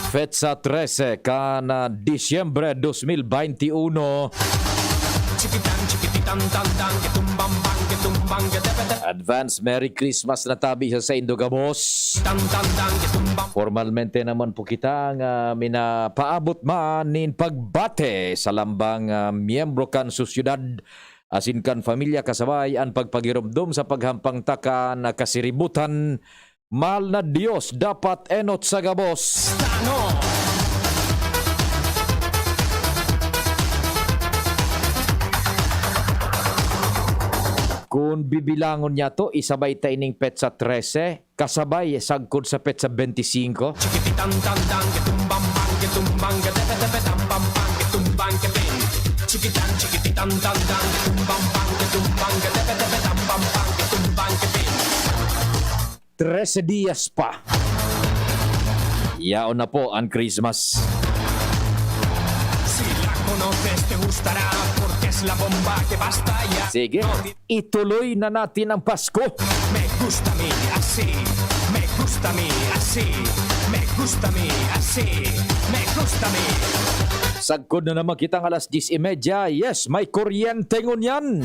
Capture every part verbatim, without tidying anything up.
Petsa trese kan, ah, Disyembre dos mil baynte uno. Chikitan, chikipitan, tan, tan, kitumbang, bang, kitumbang, gatepetan. Advance Merry Christmas na tabi sa saindo gabos. Tan, tan, tan, kitumbang. Formalmente naman po kita nga minapaabot man nin pagbate sa lambang, ah, miyembro kan sosyedad asin kan pamilya, kasabay an pagpagiromdom sa paghampang ta kan kasiributan. Mahal na Dios, dapat enot sa gabos. Tano! Kun bibilangon niya to, isabay ta ining petsa trese, kasabay sagkod sa petsa bente singko. Chikipitan, tan, tan, kitumbang, bang, kitumbang, gatepetepe, tam, pam, pam, kitumbang, kepeng. Chikitan, chikipitan, tan, tan, kitumbang, bang, kitumbang, gatepetepe, tam, pam, pam, kitumbang, kepeng. Trese dias pa. Yaon na po ang Christmas. Si la conoces, te gustará, porque es la bomba que basta ya. Sige, ituloy na natin ang Pasko. Me gusta mi así, me gusta mi así, me gusta mi así, me gusta mi. Sagkod na naman kitang alas diyes y media. Yes, may kuryente ngunyan.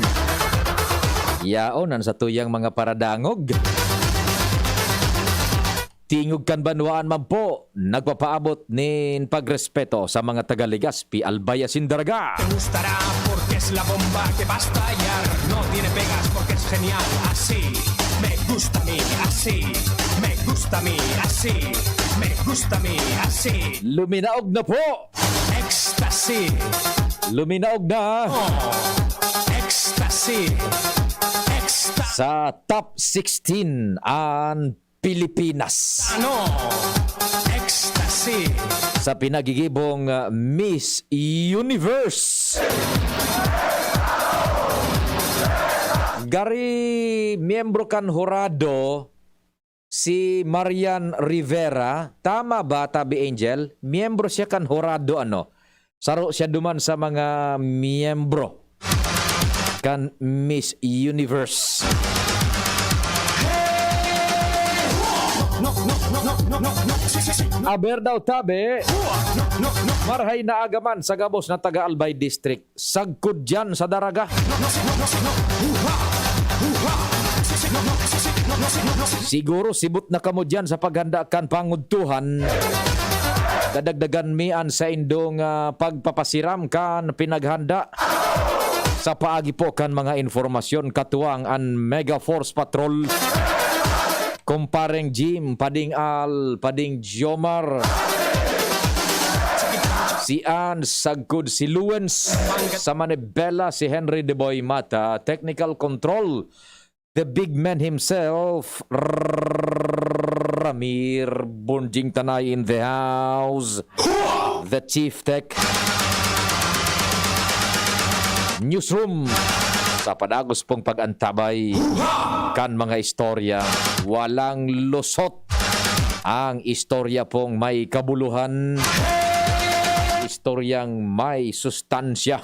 Yaon an satuyang mga paradangog. Tingog kan Banwaan man po, nagpapaabot nin pagrespeto sa mga taga Legazpi, Albay asin Daraga. Te gustará porque es la bomba que va a estallar. No tiene pegas porque es genial. Así, me gusta a mí. Así, me gusta a mí. Así, me gusta a mí. Así. Luminaog na po! Ecstasy. Luminaog na. Oh, ecstasy. Ecstasy. Sa top sixteen an Pilipinas. Ano? Ecstasy. Sa pinagigibong, uh, Miss Universe. Gari miyembro kan hurado si Marian Rivera. Tama ba, Tabi Angel? Miyembro siya kan hurado, ano? Saro siya duman sa mga miyembro kan Miss Universe. Aber daw, Tabi, marhay na aga man sa gabos na taga Albay District. Sagkod diyan sa Daraga. Siguro sibot na kamo diyan sa paghanda kan pangudtuhan. Dadagdagan mi an saindong, ah, pagpapasiram kan pinaghanda sa paagi po kan mga informasyon, katuwang an Mega Force Patrol. Kumpareng Jim, Pading Al, Pading Jomar. Si Ann, sagkod si Luwens. Sa manibela, si Henry De Boy Mata. Technical control, the big man himself, Ramir Bonjing Tanay in the house. The Chief Tech. Newsroom. Sa padagos pong pag-antabay kan mga istorya, walang lusot ang istorya pong may kabuluhan, istoryang may sustansya.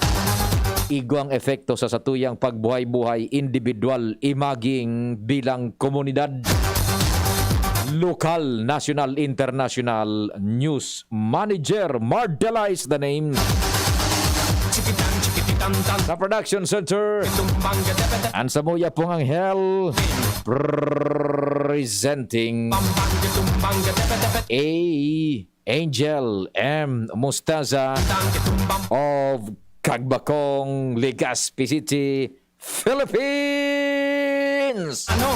Igwang epekto sa satuyang pagbuhay-buhay, indibidwal, imaging bilang komunidad, lokal, nasyonal, internasyonal. News Manager, Mardela is the name. Sa production center, an samuya pong anghel, presenting A Angel M Mostaza of Cagbacong, Legazpi City, Philippines. Ano?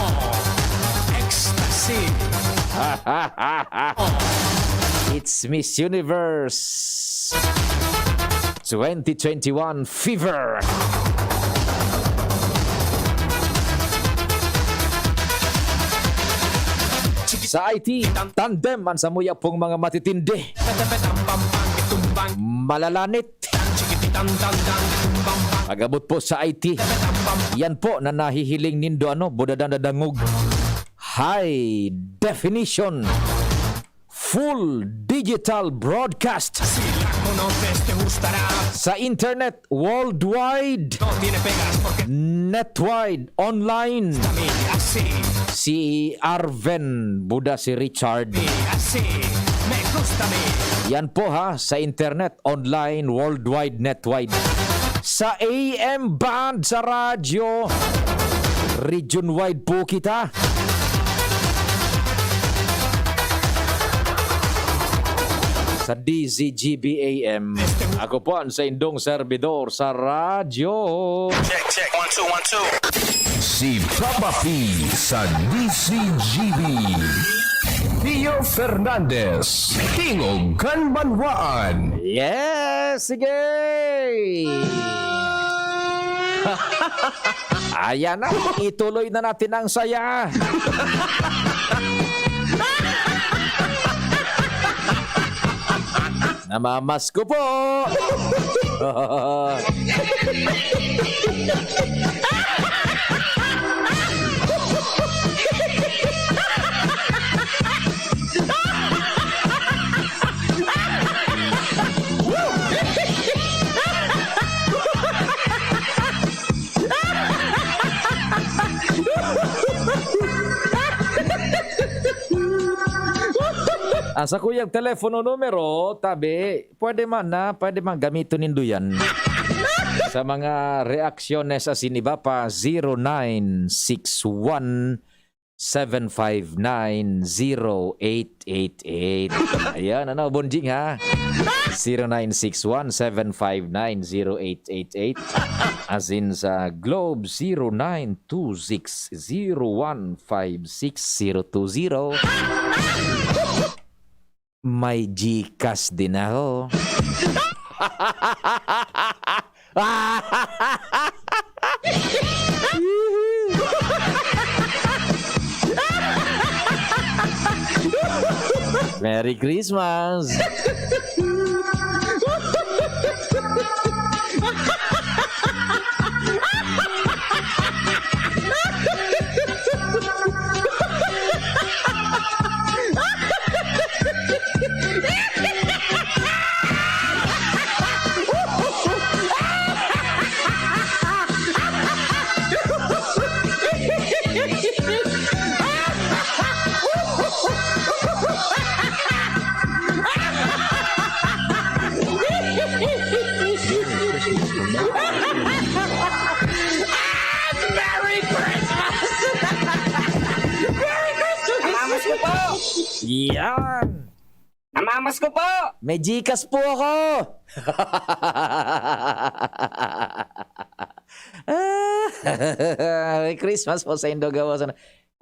Ecstasy. It's Miss Universe twenty twenty-one Fever. Sa I T, tandem an samuya pong mga matitindi. Malalanit. Pag-abot po sa I T, yan po na nahihiling nindo, ano, budadan na dangog. High definition. Full digital broadcast. Sa internet worldwide. Netwide online. Si Arven Buda, si Richard. Yan po ha, sa internet, online, worldwide, netwide. Sa A M band, sa radyo, region wide po kita. Sa D Z G B A M, ako po ang sa indong servidor sa radyo. Check, check. One, two, one, two. Si Papa P sa D Z G B. Pio Fernandez, Tingog kan Banwaan. Yes, sige! Ayan na, ituloy na natin ang saya. Namamasko po! Ang sakuyang telepono numero, tabi, pwede man na, pwede man gamiton nindo yan. Sa mga reaksyones asin iba pa, zero nine six one, seven five nine, zero eight eight eight. Ayan, ano, Bonjing, ha? Zero nine six one, seven five nine, zero eight eight eight. Asin sa Globe, zero nine two six, zero one five six, zero two zero. May GCash din ako. Merry Christmas! Merry Christmas! Merry Christmas! Namamas ko po! Yan! Namamas ko po! May GCash po ako! Merry Christmas po sa indo gawasan.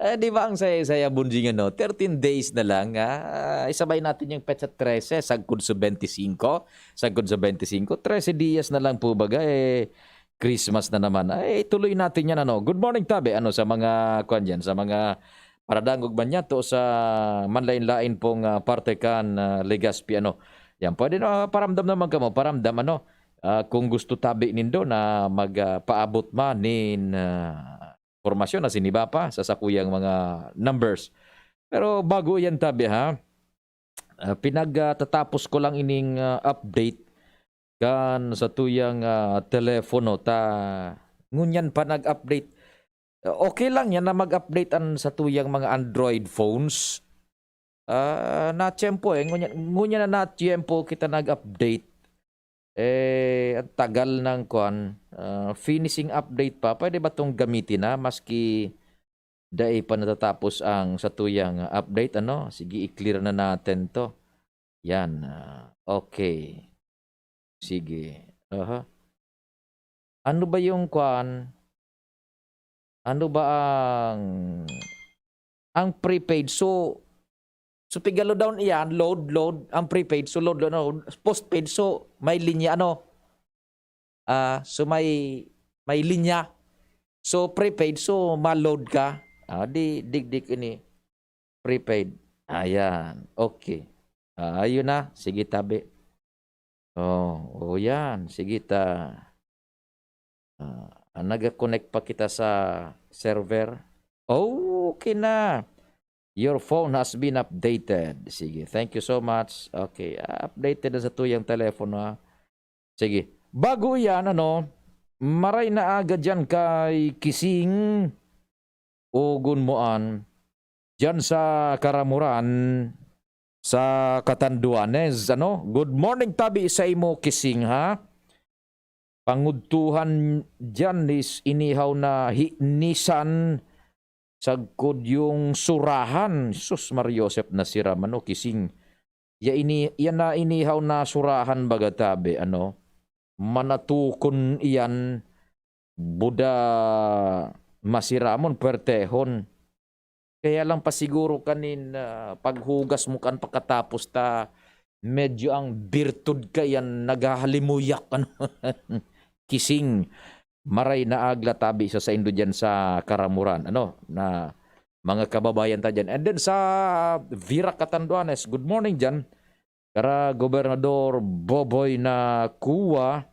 Eh, di ba ang saya-saya, Bonjing, ano? Thirteen days na lang, ah, isabay natin yung petsa trese, sagkod sa bente singko, sagkod sa bente singko, trese dias na lang po baga, eh, Christmas na naman. Ay, tuloy natin yan, ano? Good morning, tabi. Ano, sa mga, kwan dyan, sa mga paradangog man yan, to sa manlain-lain pong, ah, parte kan, ah, Legazpi, ano? Yan, pwede na, paramdam naman kamo, paramdam, ano? Ah, kung gusto tabi nindo na mag, ah, paabot man nin, ah, impormasyon na siniba pa sa sakuyang mga numbers. Pero bago yan, tabi, ha? Ah, pinagtatapos ko lang ining, ah, update kan satuyang, ah, telepono ta ngunyan pa nag-update. Okay lang yan na mag-update an satuyang mga Android phones. Ah, natiyempo, eh. Ngunyan, ngunyan na natiyempo kita nag-update. Eh, ang tagal ng kwan, ah, finishing update pa. Pwede ba 'tong gamitin na maski dai pa natatapos ang satuyang update, ano? Sige, i-clear na natin 'to. Yan, ah, okay. Sige. Aha. Ano ba yung kwan? Ano ba ang, ang prepaid? So, so pigalo down iyan, load, load, ang prepaid. So, load, load, ano, postpaid. So, may linya, ano? Ah, so may, may linya. So, prepaid. So, ma-load ka. Ah, di, digdik ini. Prepaid. Ayan. Okay. Ah, ayun na. Sige, tabi. Oh, oh, yan. Sige, ta. Ah, ah, nag-connect pa kita sa server. Okay na. Your phone has been updated. Sige, thank you so much. Okay, ah, updated na sa tuyang telepono, ha. Sige. Bago yan, ano, maray na aga dyan kay Kising Ugon Moan. Dyan sa Karamuran, sa Catanduanes, ano? Good morning, tabi sa imo, Kising, ha? Pangudtuhan diyan is inihaw na hinisan sagkod yung surahan. Sus, Mar Joseph, nasira man, no, Kising. Ya ini, yan na inihaw na surahan, baga, tabi, ano? Manatukon iyan, buda masiramon, puwertehon. Kaya lang pa siguro kanin, ah, paghugas mo kan pakatapos ta, medyo ang birtud ka yan naghahalimuyak, ano, Kising. Maray na aga tabi sa saindo diyan sa Karamuran, ano, na mga kababayan ta diyan. And then sa Virac, Catanduanes, good morning diyan. Kara Gobernador Boboy na kuwa,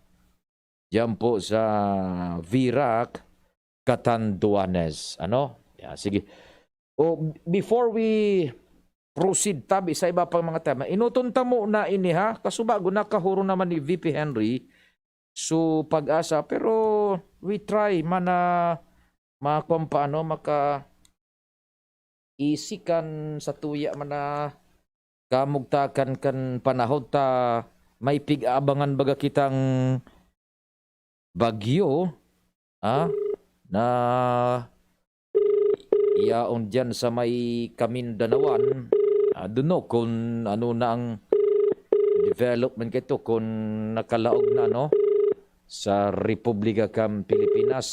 diyan po sa Virac, Catanduanes. Ano? Yeah, sige. O, before we proceed, tabi sa iba pang mga tema, inuton ta muna ini, ha? Kasubago, nakahuro naman ni V P Henry. So, Pag-asa, pero we try, mana, makuwan pa, ano, maka, isi kan satuya man na kamugtakan kan panahon ta may pig-aabangan baga kitang bagyo, ah, na yaon diyan sa may Kamindanawan. Ah, duno kung ano na ang development kaito, kung nakalaog na, no, sa Republika kan Pilipinas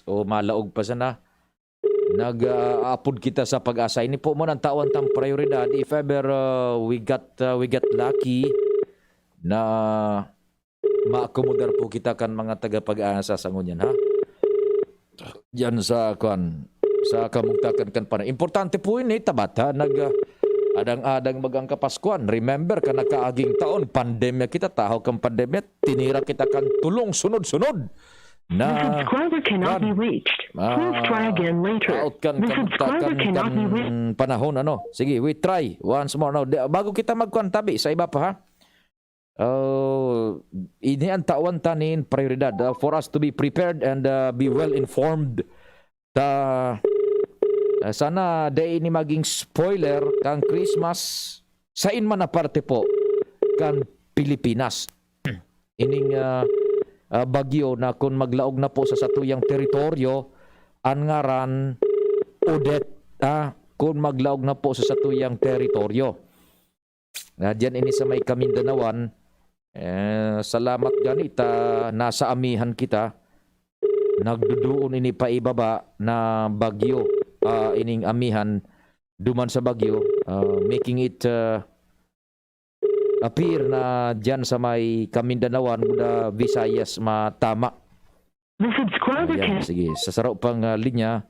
o malaog pa sana. Nag-aapod kita sa Pag-asa. Ini po muna ang tawan tang prioridad. If ever, uh, we got, uh, we got lucky na maakomodar po kita kan mga taga Pag-asa sa ngunyan, ha? Diyan sa, kwan, sa kamugtakan kan panahon. Importante po ini, tabata. Nag, uh, adang-adang mag-ang Kapaskuhan. Remember, kan nakaaging taon, pandemya kita, tahaw kan pandemya, tinira kita kan tulong sunod-sunod. The Na, subscriber cannot be kwan, reached. Please try ah, again later. Out kan The subscriber kamugtakan cannot be kan reached. Panahon, ano. Sige, we try once more. No, di, bago kita magkwan, tabi, sa iba pa, ha? Oh, ini ang tawan ta nin prioridad, ah, for us to be prepared and, ah, be well informed. Ta, ah, sana dai ini maging spoiler kan Christmas sain man na parte po kan Pilipinas. Ining, ah, ah, bagyo na kun maglaog na po sa satuyang teritoryo, an ngaran Odette, ah, kun maglaog na po sa satuyang teritoryo. Na diyan ini sa may Kamindanawan. Eh, salamat gani ta nasa amihan kita. Nagduduon ini paibaba na bagyo, ah, ining amihan duman sa bagyo, ah, making it, ah, appear na diyan sa may Kamindanawan, buda Visayas matama. The subscriber Ayan, can sige. Sa saro pang, ah, linya,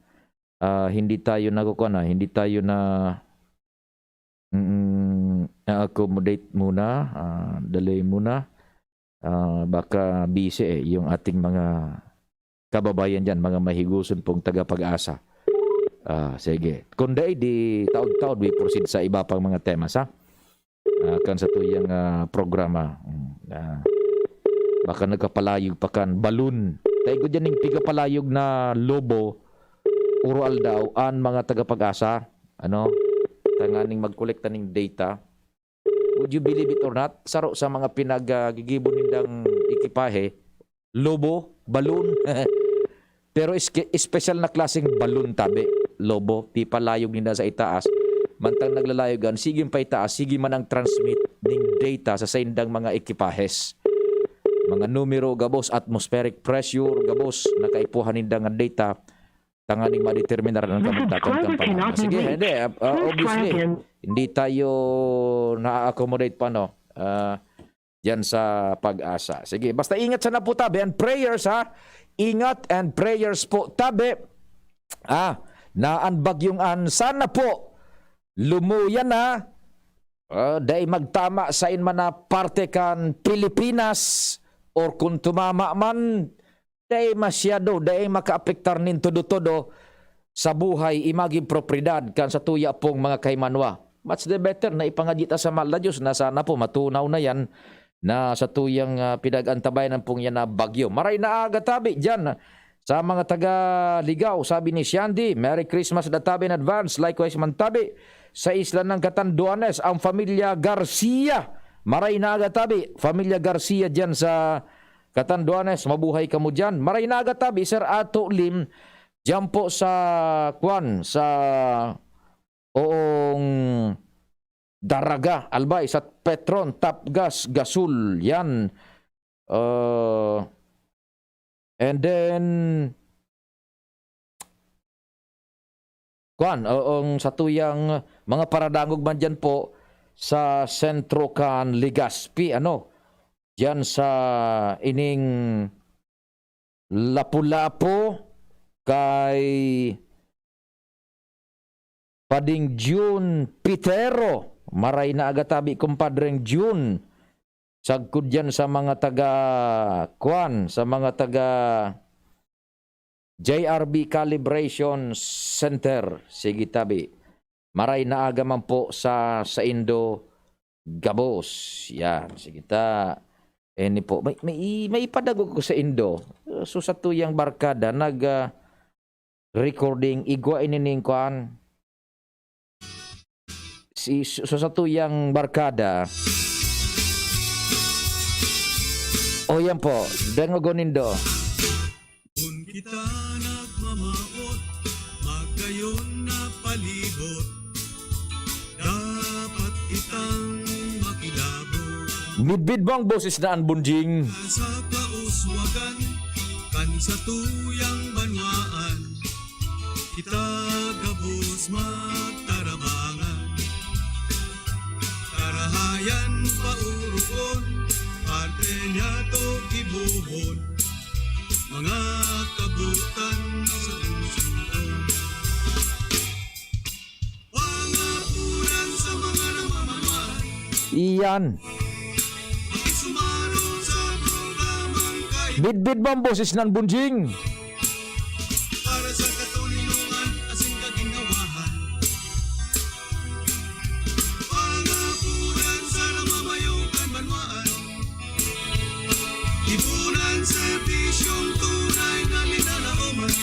ah, hindi tayo nagkukuha na, hindi tayo na, mm, na-accommodate muna, ah, dali muna. Ah, baka busy, eh, yung ating mga kababayan diyan, mga mahiguson pong taga Pag-asa. Ah, sige. Kung dai, di taod-taod, we proceed sa iba pang mga tema, sa, ah, kan satuyang, ah, programa. Mm, ah, baka nagkapalayog pa kan balon. Tayo ko diyan yung pigapalayog na lobo, uro aldaw, an mga taga Pag-asa, ano, tanganing magkolekta ning data. Would you believe it or not? Saro sa mga pinag, ah, gigibo nindang ekipahe, lobo, balon. Pero iske-, espesyal na klaseng balon tabi, lobo, pipalayog ninda sa itaas. Mantang naglalayog an, sige pa itaas, sige man ang transmit ning data sa saindang mga ekipahes. Mga numero, gabos, atmospheric pressure, gabos, nakaipuhan ninda nga data. Tanganing madeterminar ang The kamugtakan subscriber kan panahon. Cannot be Sige, reached. Hindi, ah, ah, Please try obviously, again. Hindi tayo na-accommodate pa, no? Ah, diyan sa Pag-asa. Sige, basta ingat sana po tabi. And prayers, ha? Ingat and prayers po tabi. Ah, na ang bagyong an, sana po lumuyan na. Ah, dai magtama sa in man na parte kan Pilipinas, or kung tumama man, dai masyado, dai makaapektar nin todo-todo sa buhay, i magin propiedad kan satuya pong mga kahimanwa. Much the better na ipangadyi ta sa mahal na Diyos na sana po matunaw na yan na satuyang, ah, pinag-antabayan pong yan na bagyo. Maray na aga tabi diyan sa mga taga Ligao, sabi ni Shandy. Merry Christmas da tabi in advance. Likewise man tabi sa isla ng Catanduanes, ang pamilya Garcia. Maray na aga tabi, pamilya Garcia diyan sa Catanduanes, mabuhay kamo diyan. Maray na aga tabi, Sir Ato Lim, diyan po sa, kwan, sa, oong, Daraga, Albay, sa Petron, Top Gas, Gasol, yan. Uh, and then, kwan, oong, sa tuyang mga paradangog man diyan po sa sentro kan Legazpi, ano, diyan sa ining Lapu-Lapu kay Pading June Pitero. Maray na aga tabi, Kumpadreng June. Sagkod diyan sa mga taga, kwan, sa mga taga J R B Calibration Center. Sige tabi. Maray na aga man po sa saindo gabos. Yan, sige ta. Ini po, may, may, may ipadagog ko saindo. So, sa tuyang barkada, nag, ah, recording, igwa ini ning kwan. Si, so, sa tuyang barkada. O, yan po, dangogon nindo. Kun kita nagmamawot, magayon na palibot, dapat kitang makilabot. Midbid mo ang boses na an Bunjing. Sa kauswagan kan satuyang banwaan, kita gabos magtarabangan. Karahayan paurukon, parte niya to gibohon, mga kabutan sa Luzon. Pangapuran sa mga namamahay. Iyan. Makisumarong sa programang kay Bidbid mo ang boses ng Bunjing. Para sa katoninongan asin kaginhawahan. Pangapuran sa namamayong kan banwaan. Ipunan serbisyong tunay na linalaoman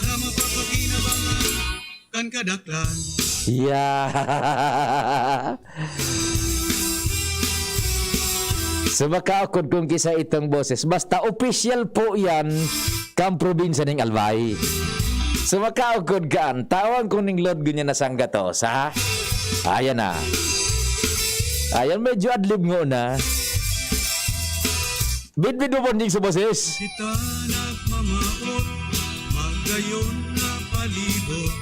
na mapapakinabangan kan kadaklan. Yeah. So, makaukod kung kisa itong boses. Basta official po yan, kang probinsya ning Albay. So, makaukod kan, tawan ko ning load gunyan na sanggatosa. Ayan na. Ayan, medyo adlib ngona. Bidbid mo, Bunjing, sa boses. Kita nagmamawot, magayon na palibot.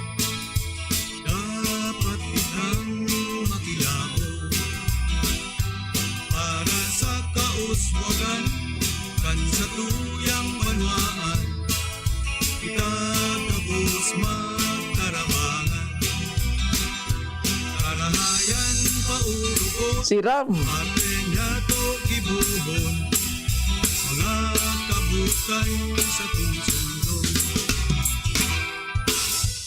Dapat kitang makilabot. Para sa kauswagan kan satuyang banwaan, kita gabos magtarabangan. Karahayan paurukon. Siram. Parte niya to gibohon. Mga kabutan sa tungsunod.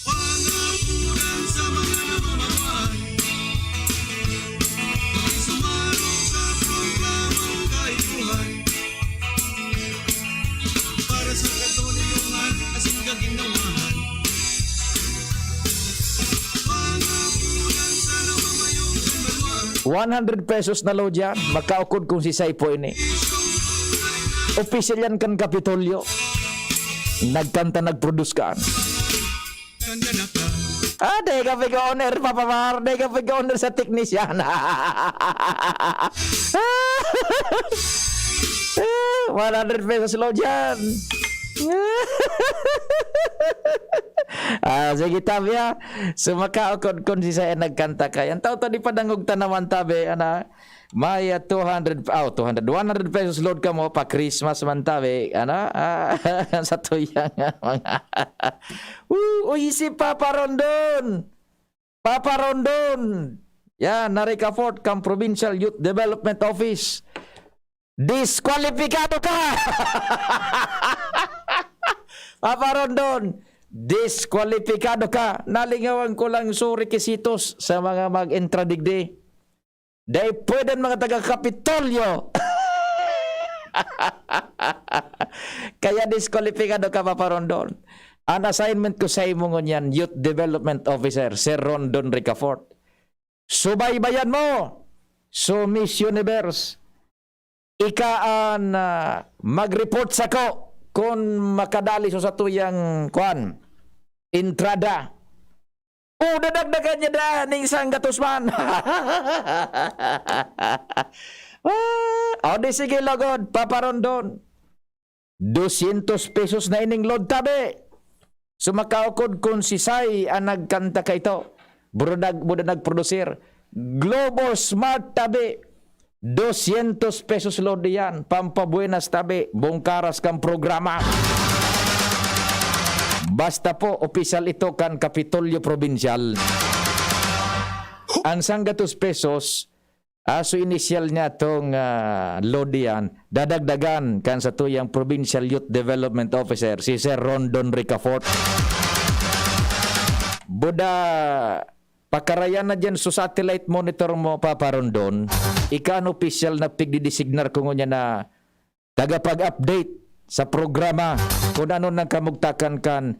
Pangapuran sa mga namamahay. Makisumarong sa programang kaipuhan. Para sa katoninongan asin kaginhawahan. Pangapuran sa namamayong kan banwaan. One hundred pesos na load yan. Makaukod kung si Saipo ini. Official yan kan Kapitolyo. Nagkanta, nag-produce kan. Ah, di ka pig-owner, Papa Mar. Di ka pig-owner sa teknisyan. One hundred pesos load yan. Ah, sige, tabi, ah. So, makaukod kun si Saya nagkanta ka. Yan tao to, di padangog ta naman, tabi, ana. May, ah, two hundred, oh, two hundred, one hundred pesos load kamo pa Christmas man tabi, ano? Ah, sa tuyang mga, uh, uy, si Papa Rondon! Papa Rondon! Yan, na Ricafort, kang Provincial Youth Development Office. Diskwalipikado ka! Papa Rondon, diskwalipikado ka! Nalingawan ko lang so requisitos sa mga mag-entra digdi. Dai pwede an mga taga Kapitolyo. Kaya diskwalipikado ka, Papa Rondon. An assignment ko saimo ngunyan, Youth Development Officer, Sir Rondon Ricafort. Subaybayan mo, so Miss Universe. Ika an, ah, mag-report sako kun makadali so satuyang, kwan, entrada. O, dadagdagan niya daa ning sanggatos man. Ah, o di sige, logod, Papa Rondon. Doscientos pesos na ining load, tabi. So, makaukod kun sisay an nagkanta kaito. Buda nag-, buda nagprodusir. Globe or Smart, tabi. Doscientos pesos load iyan. Pampabuenas, tabi. Bungkaras kan programa. Basta po, opisyal ito kan Kapitolyo Probinsyal. An sanggatos pesos, ah, so inisyal niya tong, ah, load iyan, dadagdagan kan satuyang Provincial Youth Development Officer, si Sir Rondon Ricafort. Buda, pakarayan na diyan so satellite monitor mo, Papa Rondon. Ika an opisyal na pigdidesignar ko ngunyan na tagapag-update sa programa kun ano nang kamugtakan kan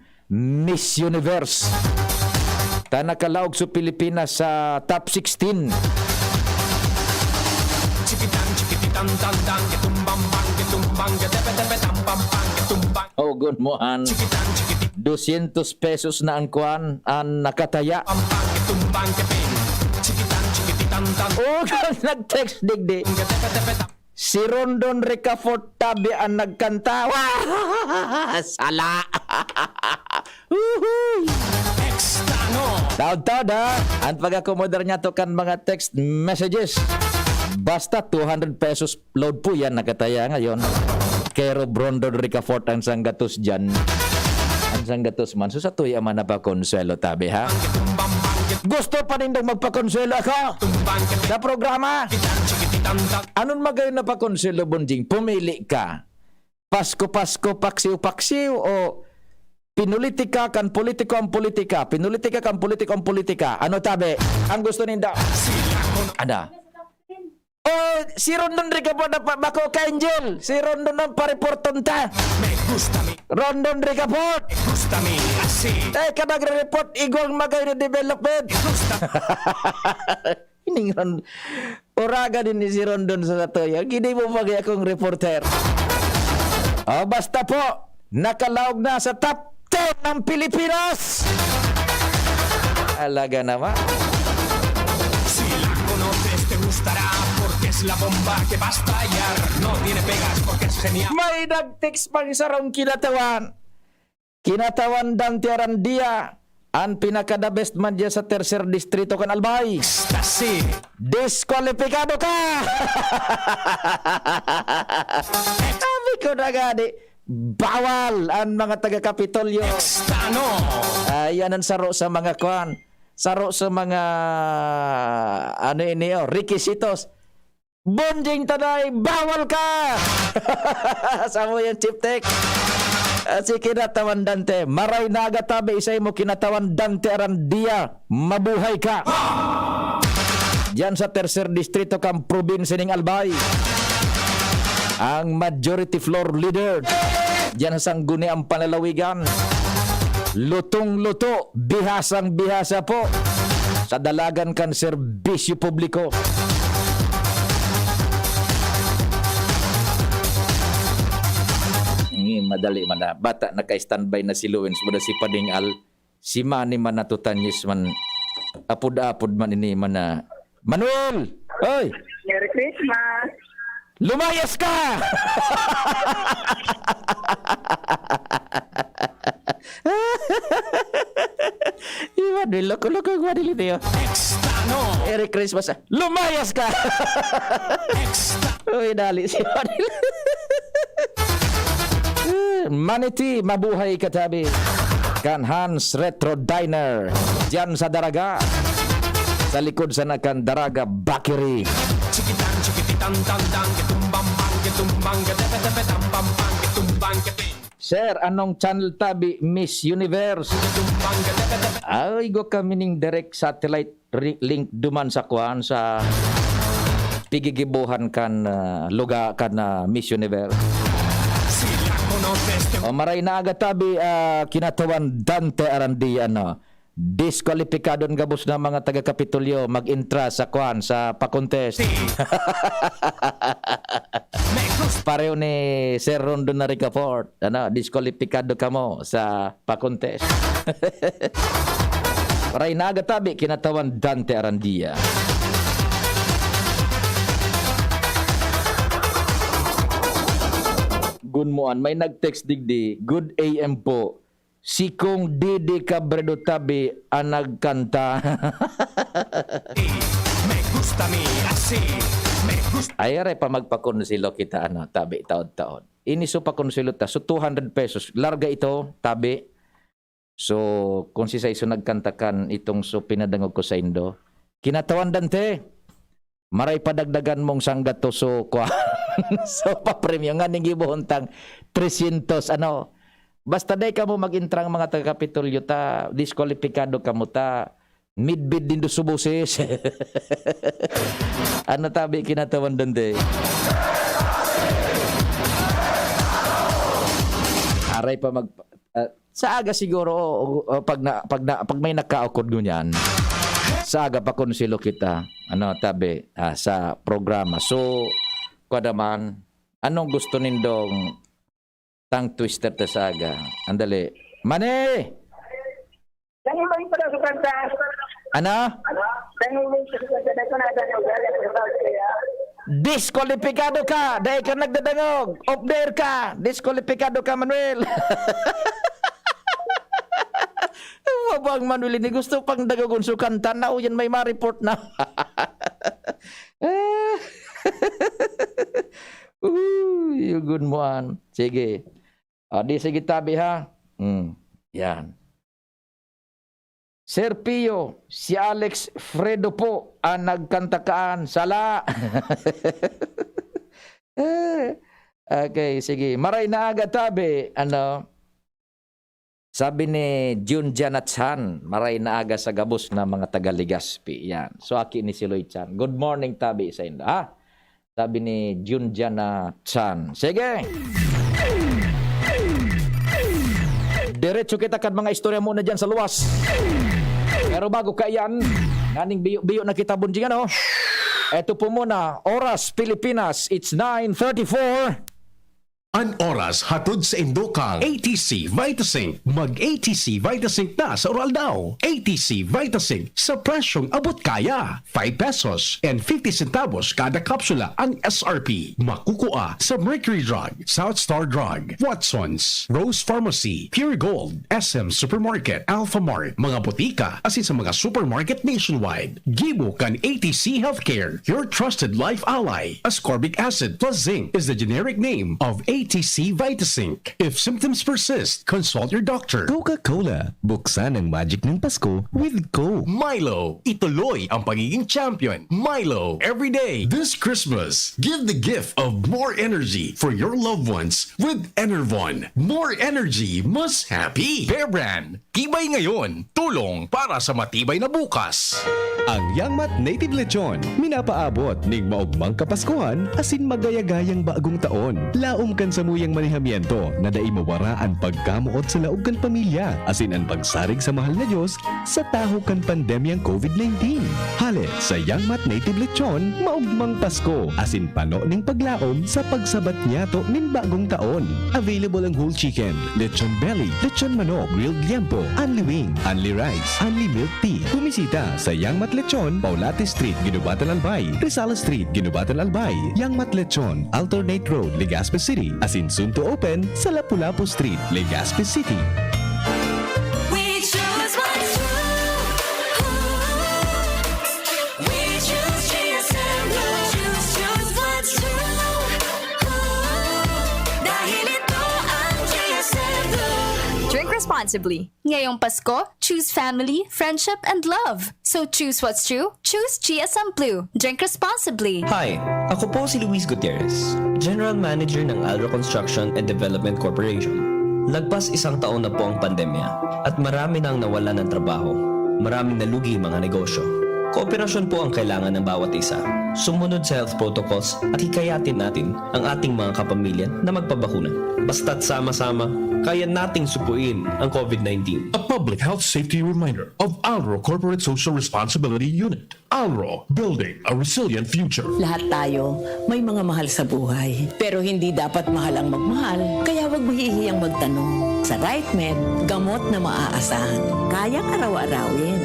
Miss Universe. Ta nakalaog so Pilipinas sa top sixteen. Chikitan, chikititan, tan, tan, ketumbang, bang, ketumbang, ketepe, tepe, tam, pam, pang, ketumbang. Ogon mo an Chikitan, chikiti, doscientos pesos na ang kwan, an nakataya. Pam, pang, ketumbang, keping. Chikitan, chikititan, tan, ogon nag-text digdi. Ketepe, tepe, tam. Si Rondon Ricafort tabi an nagkanta. Sala! Uhuy! Extano! Taod-taod, ha? An pag-akomodar niyato kan mga text messages. Basta two hundred pesos load po yan, nakataya ngayon. Kay Rob Rondon Ricafort ang sanggatos dyan. Ang sanggatos man. So, sa tuya man napakonsuelo tabi, ha? Gusto pa nindong magpakonsuelo ako sa programa? Anon magayon na pakonsuelo, Bonjing? Pumili ka. Pasko-pasko, paksiw-paksiw, o pinulitika kan politiko ang politika, pinulitika kan politiko ang politika. Ano tabi? Ang gusto ninda? Ada. O, si Rondon Ricafort na pa, bako ka, Angel. Si Rondon ang pareporton ta. Me gusta mi. Rondon Ricafort. Me gusta mi. Asi. Teka, nagre-report, igwang magayon na development. Me gusta. Ining Ron-, oraga din ni si Rondon sa satoya. Gini mo pagi akong reporter. O, basta po, nakalaog na sa top ten ng Pilipinas. Alaga naman. Si la conoces, te gustará, porque es la bomba que va a estallar. No tiene pegas, porque es genial. May nag-text pang sarong kinatawan. Kinatawan Dante Arandia, an pinaka-the best man diya sa tercer distrito kan Albay. Ecstasy. Diskwalipikado ka! Sabi ko na gani, bawal an mga taga-Kapitolyo. Extano. Ah, yan ang saro sa mga kwan. Saro sa mga, ano ini, oh, requisitos. Bonjing Taday, bawal ka! Sa mo yung Chief Tech. Ah, si Kinatawan Dante, maray naga tabi, isay mo Kinatawan Dante Arandia, mabuhay ka! Diyan sa tercer distrito kang probinsya ning Albay. Ang majority floor leader diyan sa Sangguniang Panlalawigan. Lutong-luto, bihasang-bihasa po sa dalagan kan serbisyo publiko. Ni madali man na. Bata, naka-standby na si Luwins, muna si Pading Al, si Manny man na Tutanyis man, apod-apod man ini man na. Manuel! Oy! Merry Christmas! Lumayas ka! Iwan, may loko-loko yung Manny Lito. Extano! Merry Christmas, ah. Lumayas ka! Extra! Uy, dali si Manny. Maniti, mabuhay katabi. Kan Hans Retro Diner. Diyan sa Daraga. Sa likod sana kan Daraga Bakery. Chikitan, chikititan, tan, tan, ketumbang, bang, ketumbang, ketepe, tepe, tam, pam, pam, ketumbang, keping. Sir, anong channel tabi, Miss Universe? Ketumbang, ketepe, tepe. Ay, go kami ning direct satellite ri-, link duman sa kwan, sa pigigibuhan kan, ah, luga kan, ah, Miss Universe. Sila O, maray na aga tabi, ah, kinatawan Dante Arandia, ano? Diskwalipikado an gabos na mga taga-Kapitolyo mag-entra sa kwan, sa pa-contest. Pareho ni Sir Rondon na Ricafort, ano, diskwalipikado kamo sa pa-contest. Maray na aga tabi, kinatawan Dante Arandia. Gunmoan, may nag-text digdi, "Good A M po. Si Kong Didi Cabredo tabi an nagkanta." Me gusta mi así, me gusta. Ay, aray pa magpakonselo kita, ano, tabi, taon-taon. Ini so pakonselo ta. So, two hundred pesos. Larga ito, tabi. So, kung si Saiso nagkanta kan itong so pinadangog ko saindo, kinatawan Dante, maray padagdagan mong sanggato so kwa. So, papremyo nga ning gibohon tang trescientos, ano. Basta dai kamo mag-entrang mga taga-Kapitolyo ta, diskwalipikado kamo ta. Midbid nindo so boses. Ano tabi kinatawan Dante? Aray pa mag-, ah, sa aga siguro, o, o, pag na, pag na, pag may nakaukod ngunyan, sa aga pakonselo kita, ano, tabi, ah, sa programa. So, kwa naman, anong gusto nindong tongue twister ta sa aga? Andali. Mani! Dahil mo yung pala sa kanta. Ano? Dahil mo yung pala sa kanta. Dahil ko na, dahil ko na, dahil ko na, dahil ko na. Diskwalipikado ka! Dahil ka nagdadangog! Off the air ka! Diskwalipikado ka, Manuel! Mabang Manuel, ini gusto pang dagogon so kanta na, o yan may ma-report na. Uy, yugon mo an. Sige. Ah, di sige tabi, ha? Hmm, yan. Sir Pio, si Alex Fredo po ang nagkanta kaan. Sala! Eh, okay, sige. Maray na aga tabi. Ano? Sabi ni Junjana Chan, "Maray na aga sa gabos na mga taga Legazpi." Yan. So, aki ni Siloy Chan. Good morning, tabi sa inyo, ha? Sabi ni Junjana Chan. Sige! Diretso kita kan mga istorya muna dyan sa luwas. Pero bago kaiyan, nganing biyo-biyo na kita, Bunjing, ano? Eto po muna, oras Pilipinas, it's nine thirty-four. An oras hatod sa indo kan A T C Vitasync. Mag A T C Vitasync na sa Uraldaw. A T C Vitasync sa presyong abot kaya. Five pesos and fifty centavos kada kapsula ang S R P. Makukua sa Mercury Drug, South Star Drug, Watsons, Rose Pharmacy, Pure Gold, S M Supermarket, Alphamart, mga botika, asin sa mga supermarket nationwide. Gibo kan A T C Healthcare, your trusted life ally. Ascorbic acid plus zinc is the generic name of A T C Vitasync. If symptoms persist, consult your doctor. Coca-Cola, buksan ang magic ng Pasko with Coke. Milo, ituloy ang pagiging champion. Milo, every day. This Christmas, give the gift of more energy for your loved ones with Enervon. More energy, mas happy. Bear Brand, tibay ngayon, tulong para sa matibay na bukas. Ang Yangmat Native Lechon, minapaabot ning maogmang Kapaskuhan asin magayagayang bagong taon. Laom kan samuyang manihamiento na dai mawara an pagkamoot sa laog kan pamilya asin an pagsarig sa mahal na Dios sa tahaw kan pandemyang COVID nineteen. Hale sa Yangmat Native Lechon, maogmang Pasko asin pano ning paglaom sa pagsabat niyato nin bagong taon. Available ang whole chicken, lechon belly, lechon manok, grilled liempo, unli wing, unli rice, unli milk tea. Bumisita sa Yangmat Lechon, Paulate Street, Guinobatan, Albay, Rizal Street, Guinobatan, Albay, Yangmat Lechon, Alternate Road, Legazpi City, asin soon to open sa Lapu-Lapu Street, Legazpi City. We choose what's true. We choose G S M Blue. Choose, choose what's true. Dahil ito ang G S M Blue. Drink responsibly. Ngayong Pasko, choose family, friendship, and love. So choose what's true. Choose G S M Blue. Drink responsibly. Hi! Ako po si Luis Gutierrez, General Manager ng Alro Construction and Development Corporation. Lagpas isang taon na po ang pandemya at marami na ang nawalan ng trabaho. Maraming nalugi ang mga negosyo. Kooperasyon po ang kailangan ng bawat isa. Sumunod sa health protocols at hikayatin natin ang ating mga kapamilya na magpabakuna. Basta't sama-sama, kaya nating sukuin ang COVID nineteen. A public health safety reminder of Alro Corporate Social Responsibility Unit. Alro, building a resilient future. Lahat tayo may mga mahal sa buhay. Pero hindi dapat mahal ang magmahal, kaya huwag mahihiyang magtanong. Sa RightMed, gamot na maaasahan. Kayang araw-arawin.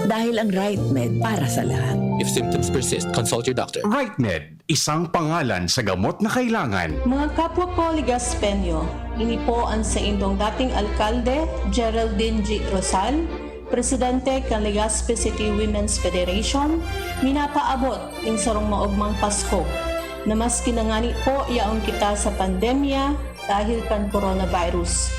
Dahil ang RightMed para sa lahat. If symptoms persist, consult your doctor. RightMed, isang pangalan sa gamot na kailangan. Mga kapwa ko Legaspeño, ini po ang saindong dating alkalde, Geraldine G. Rosal, presidente kan Legazpi City Women's Federation, minapaabot nin sarong maogmang Pasko, na maski na ngani po yaon kita sa pandemya dahil kan coronavirus.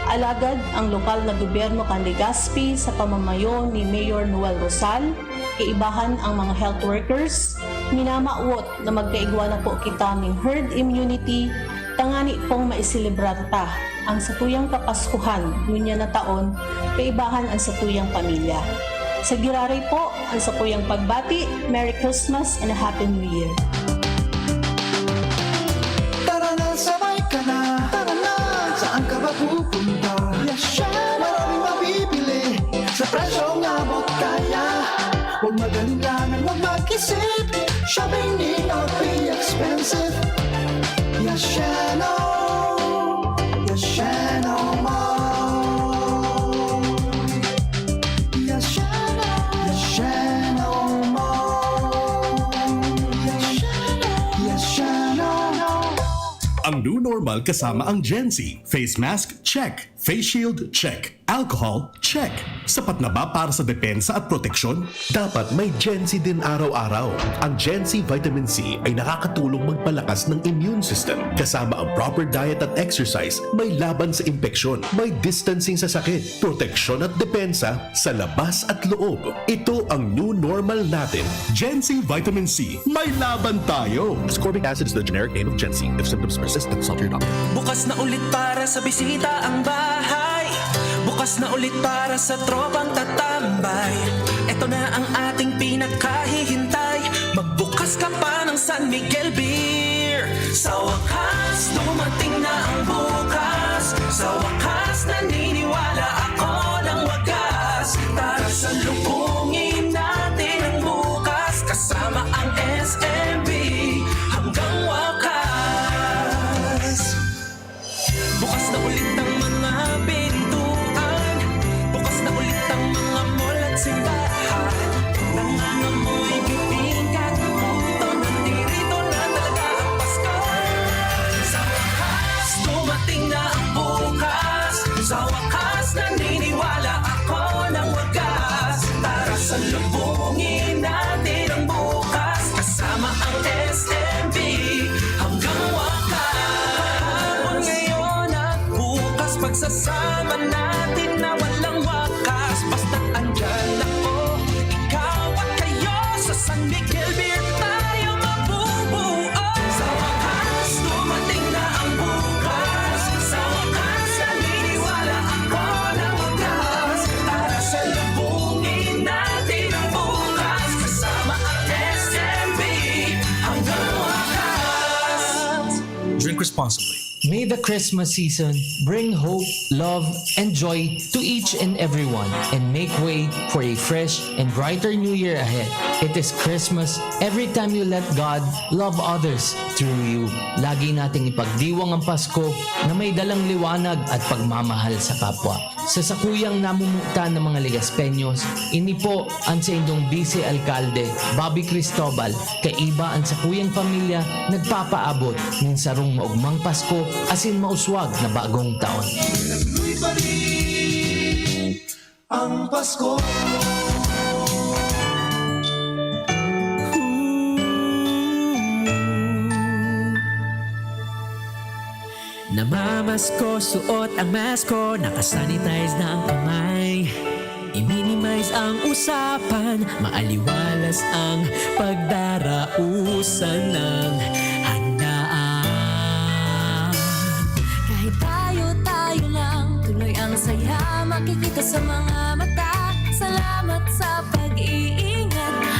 Alagad ang lokal na gobyerno kan Legazpi sa pamamayo ni Mayor Noel Rosal, kaibahan ang mga health workers, minamawot na magkaigwa na po kita ning herd immunity tangani pong maiselebrar ta ang satuyang Kapaskuhan ngunyan na taon kaibahan ang satuyang pamilya. Sa giraray po, ang satuyang pagbati, Merry Christmas and a Happy New Year! Tara na, sabay ka na. Tara na, saan ka ba pupunta? Yasha! Maraming mabibili sa presyong abot kaya. Huwag mag-alinlangan, huwag mag-isip. Shopping need not be expensive. Yashano! Yashano Mall! Yashano! Yashano Mall! Yashano! Yashano! Ang new normal kasama ang Gen Z. Face mask, check. Face shield, check. Alcohol, check. Sapat na ba para sa depensa at proteksyon? Dapat may Gen Z din araw-araw. Ang Gen Z Vitamin C ay nakakatulong magpalakas ng immune system. Kasama ang proper diet at exercise, may laban sa impeksyon, may distancing sa sakit, proteksyon at depensa sa labas at loob. Ito ang new normal natin. Gen Z Vitamin C, may laban tayo! Ascorbic acid is the generic name of Gen Z. If symptoms persist, consult your doctor. Bukas na ulit para sa bisita ang bahay. Bukas na ulit para sa tropang tatambay. Ito na ang ating pinakahihintay. Magbukas ka pa ng San Miguel Beer. Sa wakas, dumating na ang bukas. Sa wakas, naniniwala ako ng wagas. Tara, salubungin natin ang bukas. Kasama ang S M B hanggang wakas. Bukas na ulit ang mga pintuan. Bukas na ulit ang mga mall at simbahan. Nangangamoy bibingka, puto, nandirito na talaga ang Pasko. Sa wakas, dumating na ang bukas. Sa wakas, naniniwala ako ng wagas. Tara, salubungin natin ang bukas. Kasama ang S M B hanggang wakas. Ngayon at bukas, pagsasama natin na walang wakas. Basta't andyan ako, ikaw at kayo, sa San Miguel Beer tayo mabubuo. Sa wakas, dumating na ang bukas. Sa wakas, naniniwala ako na wakas. Tara, salubungin natin ang bukas. Kasama ang S M B hanggang wakas. Drink responsibly. May the Christmas season bring hope, love, and joy to each and everyone and make way for a fresh and brighter new year ahead. It is Christmas every time you let God love others through you. Lagi nating ipagdiwang ang Pasko na may dalang liwanag at pagmamahal sa kapwa. Sa sakuyang namumutan ng mga Legaspeños, ini po ang saindong Vice Alkalde, Bobby Cristobal, kaiba ang sakuyang pamilya nagpapaabot nin sarong maugmang Pasko asin mauswag na bagong taon. Nagluy pa rin ang Pasko. Namamasko, suot ang masko, nakasanitize na ang kamay. I-minimize ang usapan, maaliwalas ang pagdarausan ng handaan. Kahit tayo-tayo lang, tuloy ang saya makikita sa mga mata. Salamat sa pag-iingat,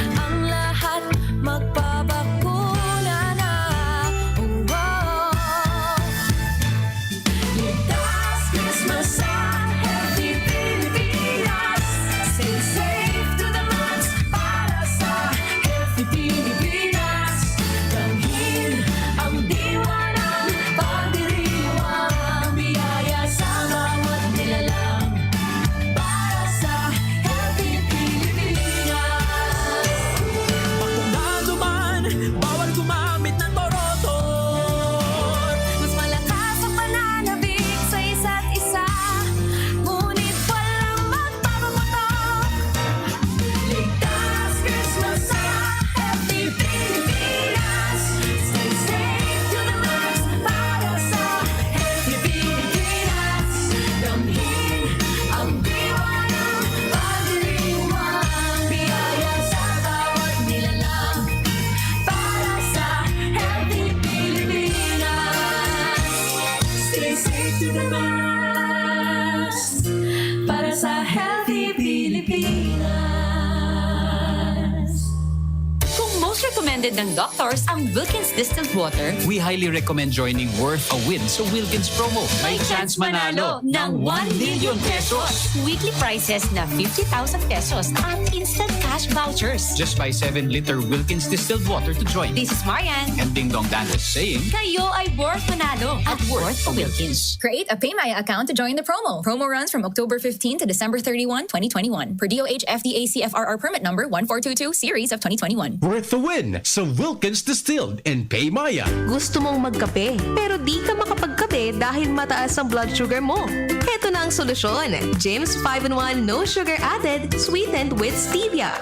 Recommended ng doctors ang Wilkins Distilled Water. We highly recommend joining Worth a Win sa Wilkins promo. May chance manalo ng one million pesos. Weekly prizes na fifty thousand pesos at instant cash vouchers. Just buy seven liter Wilkins Distilled Water to join. This is Marian. And Ding Dong Dantes saying, kayo ay worth manalo at Worth a Wilkins. Create a PayMaya account to join the promo. Promo runs from October fifteen to December thirty-one, twenty twenty-one. Per D O H F D A C F R R permit number one four two two series of twenty twenty-one. Worth the win sa Wilkins Distilled and PayMaya. Gusto mong magkape, pero di ka makapagkape dahil mataas ang blood sugar mo? Heto na ang solusyon, James five in one No Sugar Added, sweetened with stevia.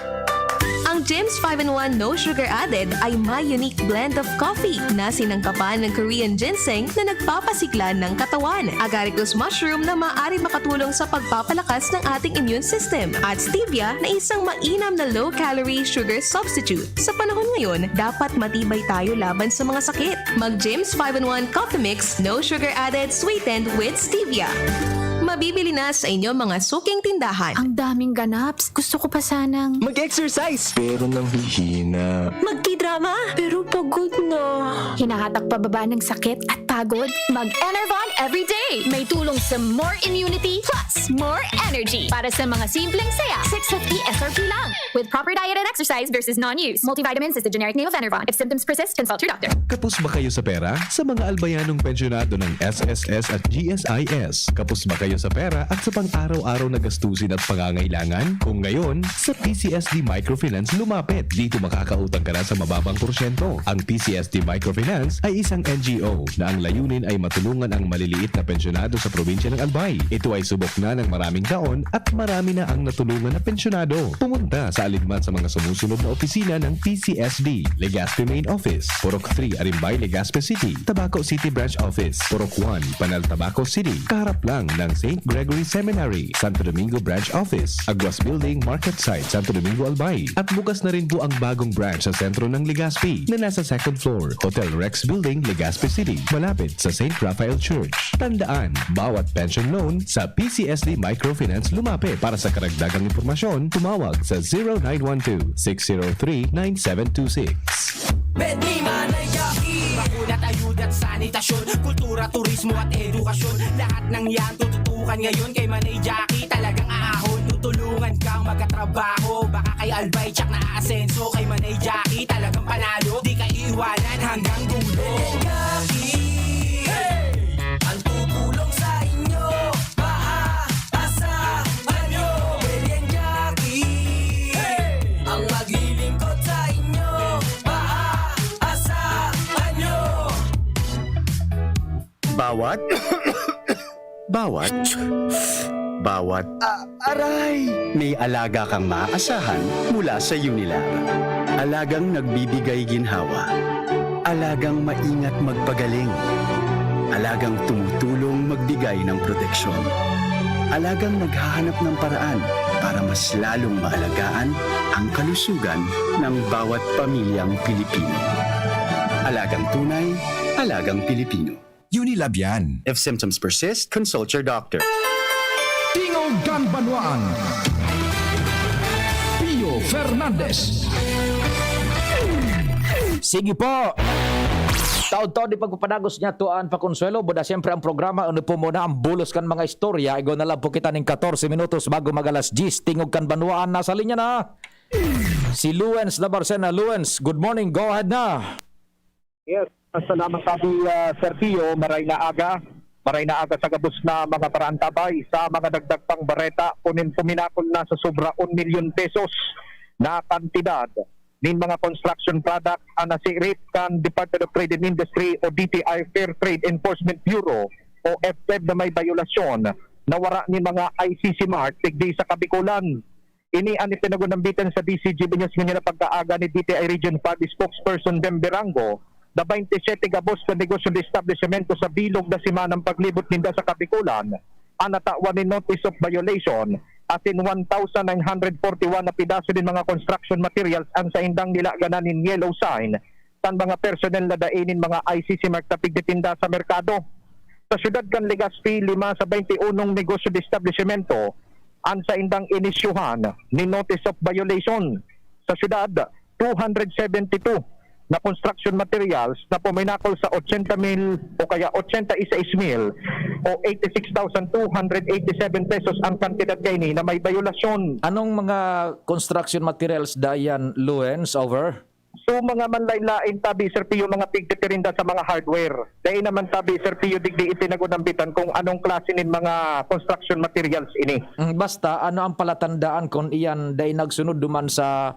Ang James five in one No Sugar Added ay may unique blend of coffee na sinangkapan ng Korean ginseng na nagpapasigla ng katawan, agaricus mushroom na maaari makatulong sa pagpapalakas ng ating immune system, at stevia na isang mainam na low-calorie sugar substitute. Sa panahon ngayon, dapat matibay tayo laban sa mga sakit. Mag James five in one Coffee Mix, no sugar added, sweetened with stevia. Mabibili na sa inyo mga suking tindahan. Ang daming ganaps. Gusto ko pa sanang mag-exercise. Pero nanghihina. Magkidrama. Pero pagod na. Hinahatak pababa ng sakit at pagod. Mag-Enervon everyday. May tulong sa more immunity plus more energy. Para sa mga simpleng saya, six fifty S R P lang. With proper diet and exercise versus non-use. Multivitamins is the generic name of Enervon. If symptoms persist, consult your doctor. Kapos ba kayo sa pera? Sa mga albayanong pensyonado ng S S S at G S I S, kapos ba kayo sa pera at sa pang-araw-araw na gastusin at pangangailangan? Kung ngayon, sa P C S D Microfinance lumapit. Dito makakautang ka na sa mababang porsyento. Ang P C S D Microfinance ay isang N G O na ang layunin ay matulungan ang maliliit na pensyonado sa probinsya ng Albay. Ito ay subok na ng maraming taon at marami na ang natulungan na pensyonado. Pumunta sa alinman sa mga sumusunod na opisina ng P C S D: Legazpi Main Office, Purok three, Arimbay, Legazpi City; Tabaco City Branch Office, Purok one, Panal, Tabaco City, kaharap lang ng Saint Gregory Seminary; Santo Domingo Branch Office, Aguas Building, Market Site, Santo Domingo, Albay. At bukas na rin po ang bagong branch sa sentro ng Legazpi na nasa second floor, Hotel Rex Building, Legazpi City, malapit sa Saint Raphael Church. Tandaan, bawat pension loan sa P C S D Microfinance lumapit. Para sa karagdagang impormasyon, tumawag sa zero nine one two, six zero three, nine seven two six. Bedni Manay Jackie. Bakuna, ayuda at sanitasyon, kultura, turismo at edukasyon. Lahat ng yan tututukan ngayon kay Manay Jackie. Talagang aahon, tutulungan kang magkatrabaho. Baka kay Albay tsak na aasenso, kay Manay Jackie talagang panalo. Di ka iiwanan hanggang dulo. Manay Jackie, hey! Ang tutulong sa inyo, maaasahan nyo. Manay Jackie, hey! Ang maglilingkod sa inyo, maaasahan nyo. Bawat, bawat, bawat, ah, aray! May alaga kang maaasahan mula sa Unilab. Alagang nagbibigay ginhawa. Alagang maingat magpagaling. Alagang tumutulong magbigay ng proteksyon. Alagang naghahanap ng paraan para mas lalong maalagaan ang kalusugan ng bawat pamilyang Pilipino. Alagang tunay, alagang Pilipino. Unilab yan. If symptoms persist, consult your doctor. Tingog kan Banwaan. Pio Fernandez. Sige po. Taon-taon di pagpapadagos niya to an pakonsuelo. Buda siyempre ang programa, ano po muna ang bulos kan mga istorya. Igo na lang po kita ning katorse minutos bago mag-alas diyes. Tingog kan Banwaan, nasa linya na si Luens Labarcena. Luens, good morning. Go ahead na. Yes, salamat sabi, ah, Sir Pio. Maray na aga. Maray na aga sa gabos na mga paraantabay. Sa mga dagdag pang bareta, punin-, puminakol na sa sobra un milyon pesos na kantidad nin mga construction product ang nasirip kan Department of Trade and Industry o D T I Fair Trade Enforcement Bureau o F T E B na may bayolasyon na wara nin mga I C C mark digdi sa Kabikulan. Ini an ipinagunambitan sa D C G B News ngunyan na pagkaaga ni D T I Region five Spokesperson Bem Berango na baynte siyete gabos na negosyo de establisimento sa bilog na semanang paglibot ninda sa Kabikulan an natawan nin notice of violation, asin one thousand nine hundred forty-one na pedaso nin mga construction materials an saindang nilaganan nin yellow sign kan mga personnel na dai nin mga I C C mark na pigtitinda sa merkado. Sa siyudad kan Legazpi, lima sa baynte unong negosyo de establisimento an saindang inisyuhan nin notice of violation. Sa siyudad, two hundred seventy-two na construction materials na puminakol sa ochenta mil o kaya ochenta y seis mil o eighty-six thousand two hundred eighty-seven pesos ang kantidad kaini na may bayolasyon. Anong mga construction materials dayan, Luens, over? So, mga manlain-lain, tabi, Sir Pio, mga pigtitirinda sa mga hardware. Dai naman, tabi, Sir Pio, digdi itinagod ang bitan kung anong klase nin mga construction materials ini. Mm, basta, ano ang palatandaan kung iyan dai nagsunod duman sa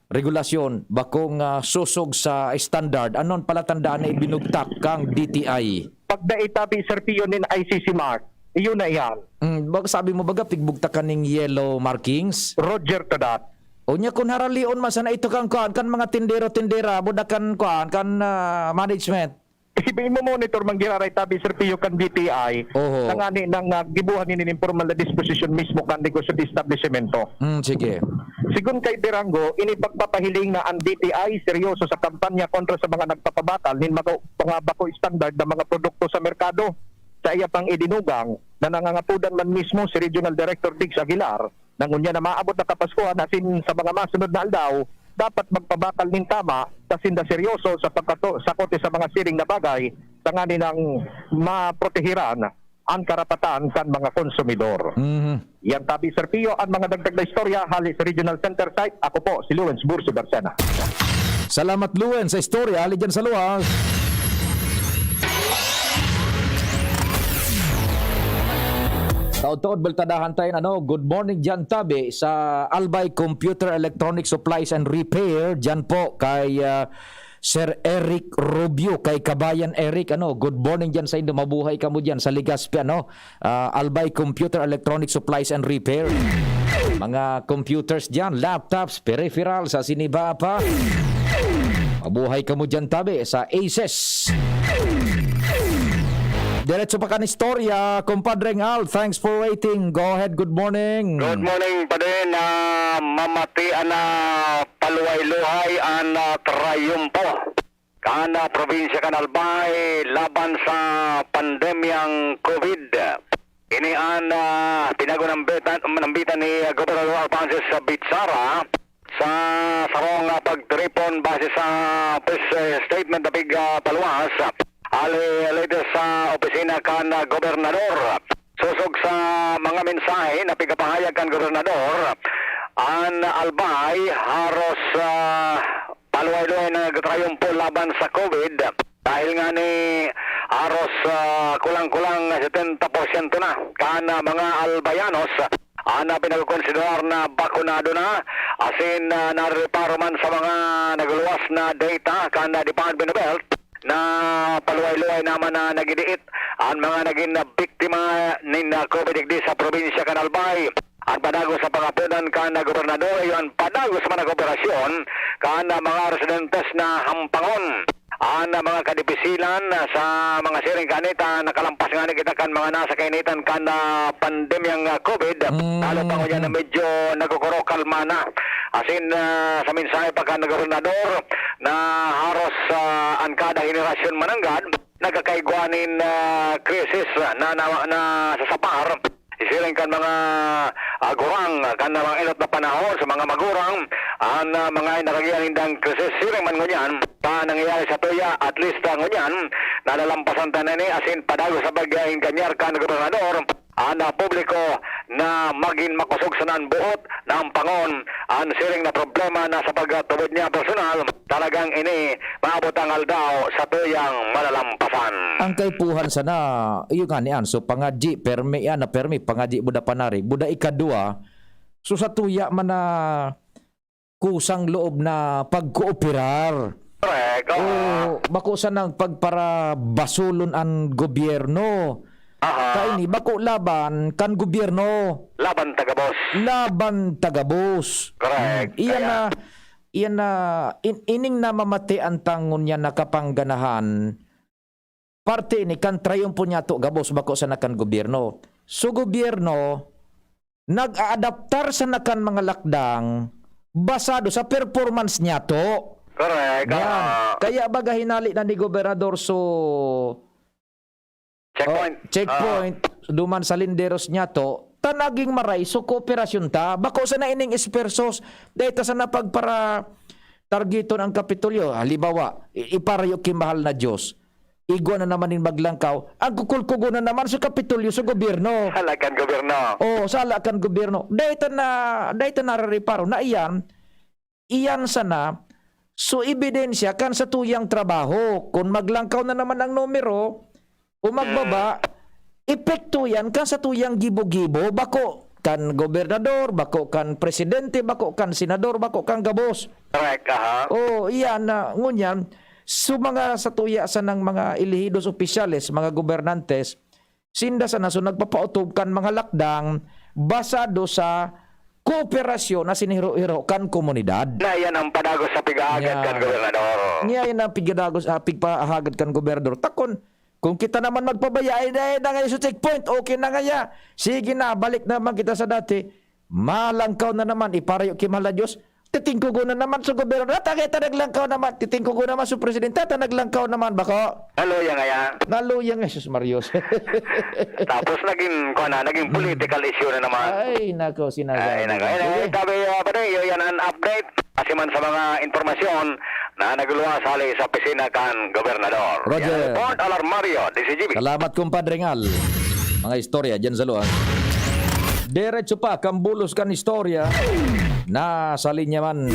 regulasyon, bakong, ah, sosog sa standard? Ano ang palatandaan na ibinugtak kang D T I? Pag dai, tabi, Sir Pio, nin I C C mark, iyon na iyan. Mm, bag-, sabi mo, baga, pigbugtakan ning yellow markings? Roger to that. O niya, kun haralion man sana ito kan kuan, kan mga tindero-tindera, buda kan kuan, kan, ah, management. Imo-monitor man giraray, tabi, Sir Pio, kan D T I, Oho. Tangani nang, ah, gibuhan ini nin formal na disposition mismo kan negosyo de establisimento. Mm, sige. Sigon kay Birango, ini pagpapahiling na ang D T I seryoso sa kampanya kontra sa mga nagpapabakal nin mga, mga bako standard na mga produkto sa merkado. Sa iya pang idinugang na nangangapodan man mismo si Regional Director Diggs Aguilar, na ngunyan na maabot na Kapaskuhan asin sa mga masunod na aldaw, dapat magpabakal nin tama ta sinda seryoso sa pagkato-, sakote sa mga siring na bagay tanganing maprotehiran an karapatan kan mga konsumidor. Mhm. Yan tabi, Sir Pio, ang mga dagdag na istorya hali sa Regional Center Site. Ako po si Lawrence Burso Barcena. Salamat, Luen, sa istorya hali dyan sa luwas. Taod-taod, baltadahan tayo, ano, good morning dyan, tabi, sa Albay Computer Electronic Supplies and Repair, dyan po kay, ah, Sir Eric Rubio, kay Kabayan Eric, ano, good morning dyan sa indo, mabuhay kamo dyan sa Legazpi, ano, ah, Albay Computer Electronic Supplies and Repair. Mga computers dyan, laptops, peripherals, sa siniba pa. Mabuhay kamo dyan, tabi, sa Aces. Diretso pa kan istorya, Compadreng Al. Thanks for waiting. Go ahead. Good morning. Good morning, Padre. Na mamatian na paluhay-luhay an, ah, trayumpo kan, ah, probinsya kan Albay laban sa pandemyang COVID. Ini an, ah, tinago ng betan, ng bitan ni, ah, Gobernador Alphonsus Bichara sa sarong, ah, pagtiripon base sa press, eh, statement na pig, ah, paluwas. Ali, later sa opisina kan, ah, gobernador. Sosog sa mga mensahe na pigapahayag kan gobernador, an Albay haros, ah, paluhay-luhay na nagtrayumpo laban sa COVID. Dahil nga ni haros, ah, kulang-kulang setenta porsyento na kan, ah, mga Albayanos an, ah, pinagkokonsiderar na bakunado na, asin, ah, narereparo man sa mga nagluwas na data kan, ah, Department of Health na paluhay-luhay naman na nagdiit an mga nagin na biktima nin, ah, COVID digdi sa probinsya kan Albay. An padagos sa pangapodan kan, ah, gobernador iyo an padagos man na kooperasyon kan, ah, mga residentes na Hampangon. An, ah, mga kadipisilan, ah, sa mga siring kainita, nakalampas ngani kita kan mga nasa kainitan kan, ah, pandemyang, ah, COVID, Mm, lalo pa ngunyan na mm. medyo nagkukurokalma na. Asin, ah, sa mensahe pa kan gobernador na haros, ah, an kada henerasyon mananggad, nagkakaigwa nin, ah, krisis na, na, na sasapar. Siring kan mga, ah, gurang, kan mga enot na panahon sa mga magurang, an, ah, mga inaragihan nindang krisis. Siring man ngunyan, sa nangyayari sa tuya, at least, ah, ngunyan, nalalampasan ta na ini, asin padagos sa pag-, ah, enganyar kan gobernador, an, ah, publiko na magin makosog sana an buot na Hampangon an siring na problema na sa pagtubod niya personal, talagang ini maabot ang aldaw sa tuyang malalampasan. Ang kaipuhan sana, iyo nga ni Anso, pangadyi, permi, yan na permi, pangadyi, buda panarig, buda ikadwa, so sa tuya man na kusang loob na pagkooperar. Correct, oo. O, bako sanang pagparabasulon an gobyerno. Aha. Kaini, bako laban kan gobyerno. Laban ta gabos. Laban ta gabos. Correct. Hmm. Iyan Kaya na, iyan na, in-, ining namamati an tangon niya nakapangganahan, parte ini kan trayumpo niyato gabos, bako sana kan gobyerno. So, gobyerno, nag-aadaptar sana kan mga lakdang basado sa performance niyato. Correct. Yan. Ah. Kaya baga hinali na ni Gobernador so Checkpoint. Oh, checkpoint, Ah. duman sa linderos niyato, ta naging maray so kooperasyon ta. Bako sana ining espersos, dahil ta sana pagpara-, targeton ang Kapitolyo, halimbawa, i-, iparayo ki mahal na Diyos, igwa na naman nin maglangkaw, ang kukulkugon na naman sa Kapitolyo, sa gobyerno. Sala kan gobyerno. Oo, sala kan gobyerno. Dahil ta na, dahil ta narareparo na iyan, iyan sana, so ebidensya kan satuyang trabaho. Kung maglangkaw na naman ang numero, o magbaba, epekto yan kan satuyang gibo-gibo, bako kan gobernador, bako kan presidente, bako kan senador, bako kan gabos. Correct, aha. Oh, iyan na, ngunyan, so mga satuya sanang mga elehidos opisyales, mga gobernantes, sinda sana so nagpapautob kan mga lakdang basado sa kooperasyon na sinihiro-hiro kan komunidad. Na yan ang padagos sa pigahagad kan gobernador. Niya yan ang pigdagos, ah, pigpahagad kan gobernador. Takon, kung kita naman magpabaya, ay, ay, na ngayon sa checkpoint, okay na ngaya. Sige na, balik naman kita sa dati. Malangkaw na naman, iparayo ki mahal na Diyos. Titingkugon na naman sa gobyerno. Ata kita naglangkaw naman. Titingkugon naman sa presidente. Ata naglangkaw naman. Bako? Naluya ngaya. Naluya nga, Jesus Marios. Tapos naging, kuwan na, naging political issue na naman. Ay, nako, sinasabi. Ay, nako. Ay, sabi, ah, pare, yun yan ang update. Kasi man sa mga impormasyon na nagluwas hali sa opisina kan gobernador. Roger. Yan ang report, Alarmario, D C G B. Salamat, kumpadre Ngal. Mga istorya dyan sa luwas. Diretso pa, kambulos kan istorya. Nasa linya man.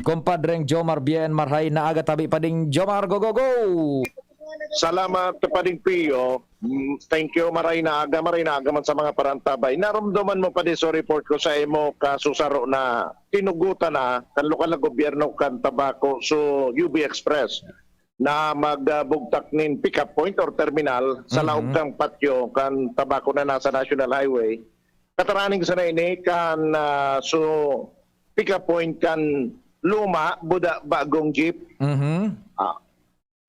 Kumpadreng Jomar Bien, marhay na aga tabi pa ding Jomar, go, go, go! Salamat, Pading Pio. Mm, thank you. Maray na aga, maray na aga man sa mga parantabay. Narumduman mo pa di sa report ko sa imo, kasusaro na tinugutan na kan lokal na gobyerno kan Tabaco, so U B Express, na magbugtak nin pick-up point or terminal sa laog kan patio kan Tabaco na nasa National Highway. Kataraning sana ini kan, ah, so pick-up point kan luma, buda, bagong jeep. Mhm. Ah,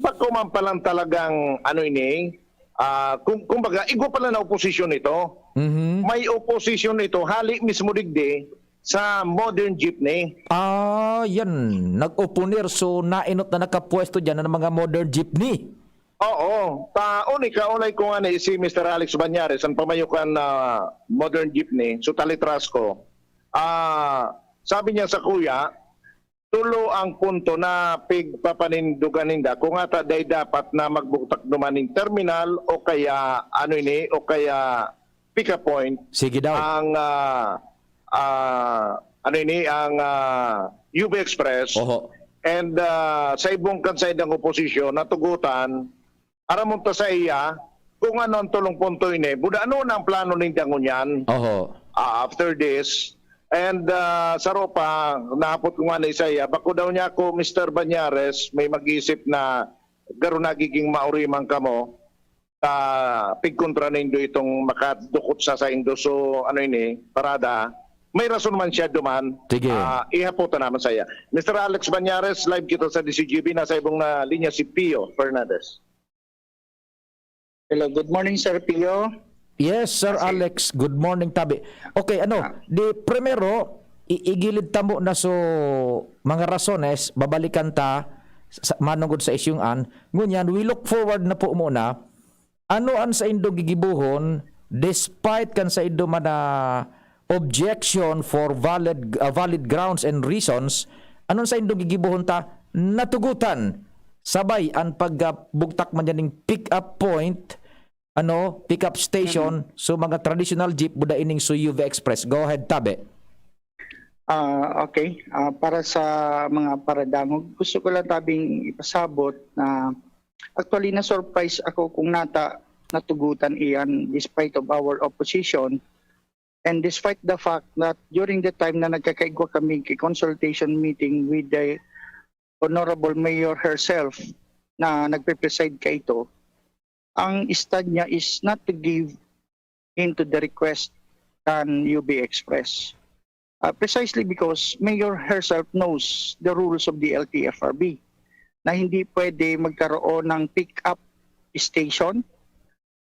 bako man palang talagang, ano ini, ah, kum-, kumbaga, igwa pala na oposisyon ito. Mhm. May oposisyon ito, hali mismo digdi sa modern jeepney. Ah, yan. Nag-oponer, so nainot na nakapwesto dyan ang mga modern jeepney. Oo. Ta, uni ka, ulay ko nga ni si Mister Alex Banyares, ang pamayo kan, ah, modern jeepney, so talitrasco. Ah, sabi niya sa kuya, tulo ang punto na pigpapanindugan ninda. Kung ata day dapat na magbugtak duman ning terminal o kaya ano ini, o kaya pick-up point, sige daw, ang, ah, ah, ano ini, ang, ah, U B Express. Oho. And, ah, sa ibong kan sa idang oposisyon, natugutan, aramon ta sa iya kung ano ang tulong punto ini. Buda, ano na ang plano ninda ngunyan? Oho. Ah, after this? And, ah, saro pa, nahapot ko nga na isa iya, bako daw niya ako, Mister Banyares, may mag-isip na garo nagiging mauriman kamo, ta pigkontra nindo itong makadukot sa saindo. So, ano ini, parada, may rason man siya duman. Sige. Ah, ihapot na naman sa iya. Mister Alex Banyares, live kita sa D C G B, nasa ibong na linya si Pio Fernandez. Hello, good morning, Sir Pio. Yes, Sir Alex. Good morning, tabi. Okay, ano, di primero, i-, igilid ta muna so mga rasones, babalikan ta sa, manungod sa isyung an. Ngunyan, we look forward na po muna. Ano an saindong gigibohon despite kan saindo man na objection for valid, ah, valid grounds and reasons? Ano an saindong gigibohon ta natugutan sabay an pagbugtak man diyan ning pick-up point, ano, pick-up station, so mga traditional jeep, buda ining so U V Express. Go ahead, tabi. Ah, okay. Ah, para sa mga paradangog, gusto ko lang tabing ipasabot na actually na-surprise ako kung nata natugutan iyan despite of our opposition and despite the fact that during the time na nagkakaigwa kami ki consultation meeting with the Honorable Mayor herself na nagpe-preside kaito, ang stand niya is not to give in to the request kan U B Express. Ah, precisely because Mayor herself knows the rules of the L T F R B na hindi pwede magkaroon ng pick-up station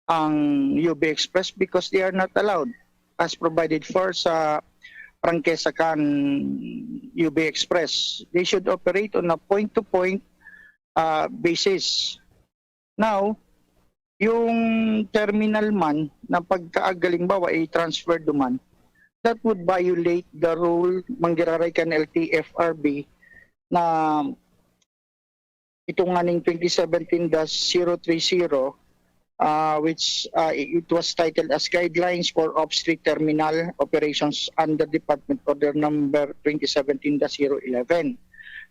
ang U B Express because they are not allowed as provided for sa prangkesa kan U B Express. They should operate on a point-to-point, ah, basis. Now, yung terminal man na pagka halimbawa i-transfer duman, that would violate the rule manggiraray kan L T F R B na itong nganing twenty seventeen dash zero three zero, ah, which, ah, it was titled as Guidelines for Off-Street Terminal Operations under Department Order Number twenty seventeen dash zero eleven.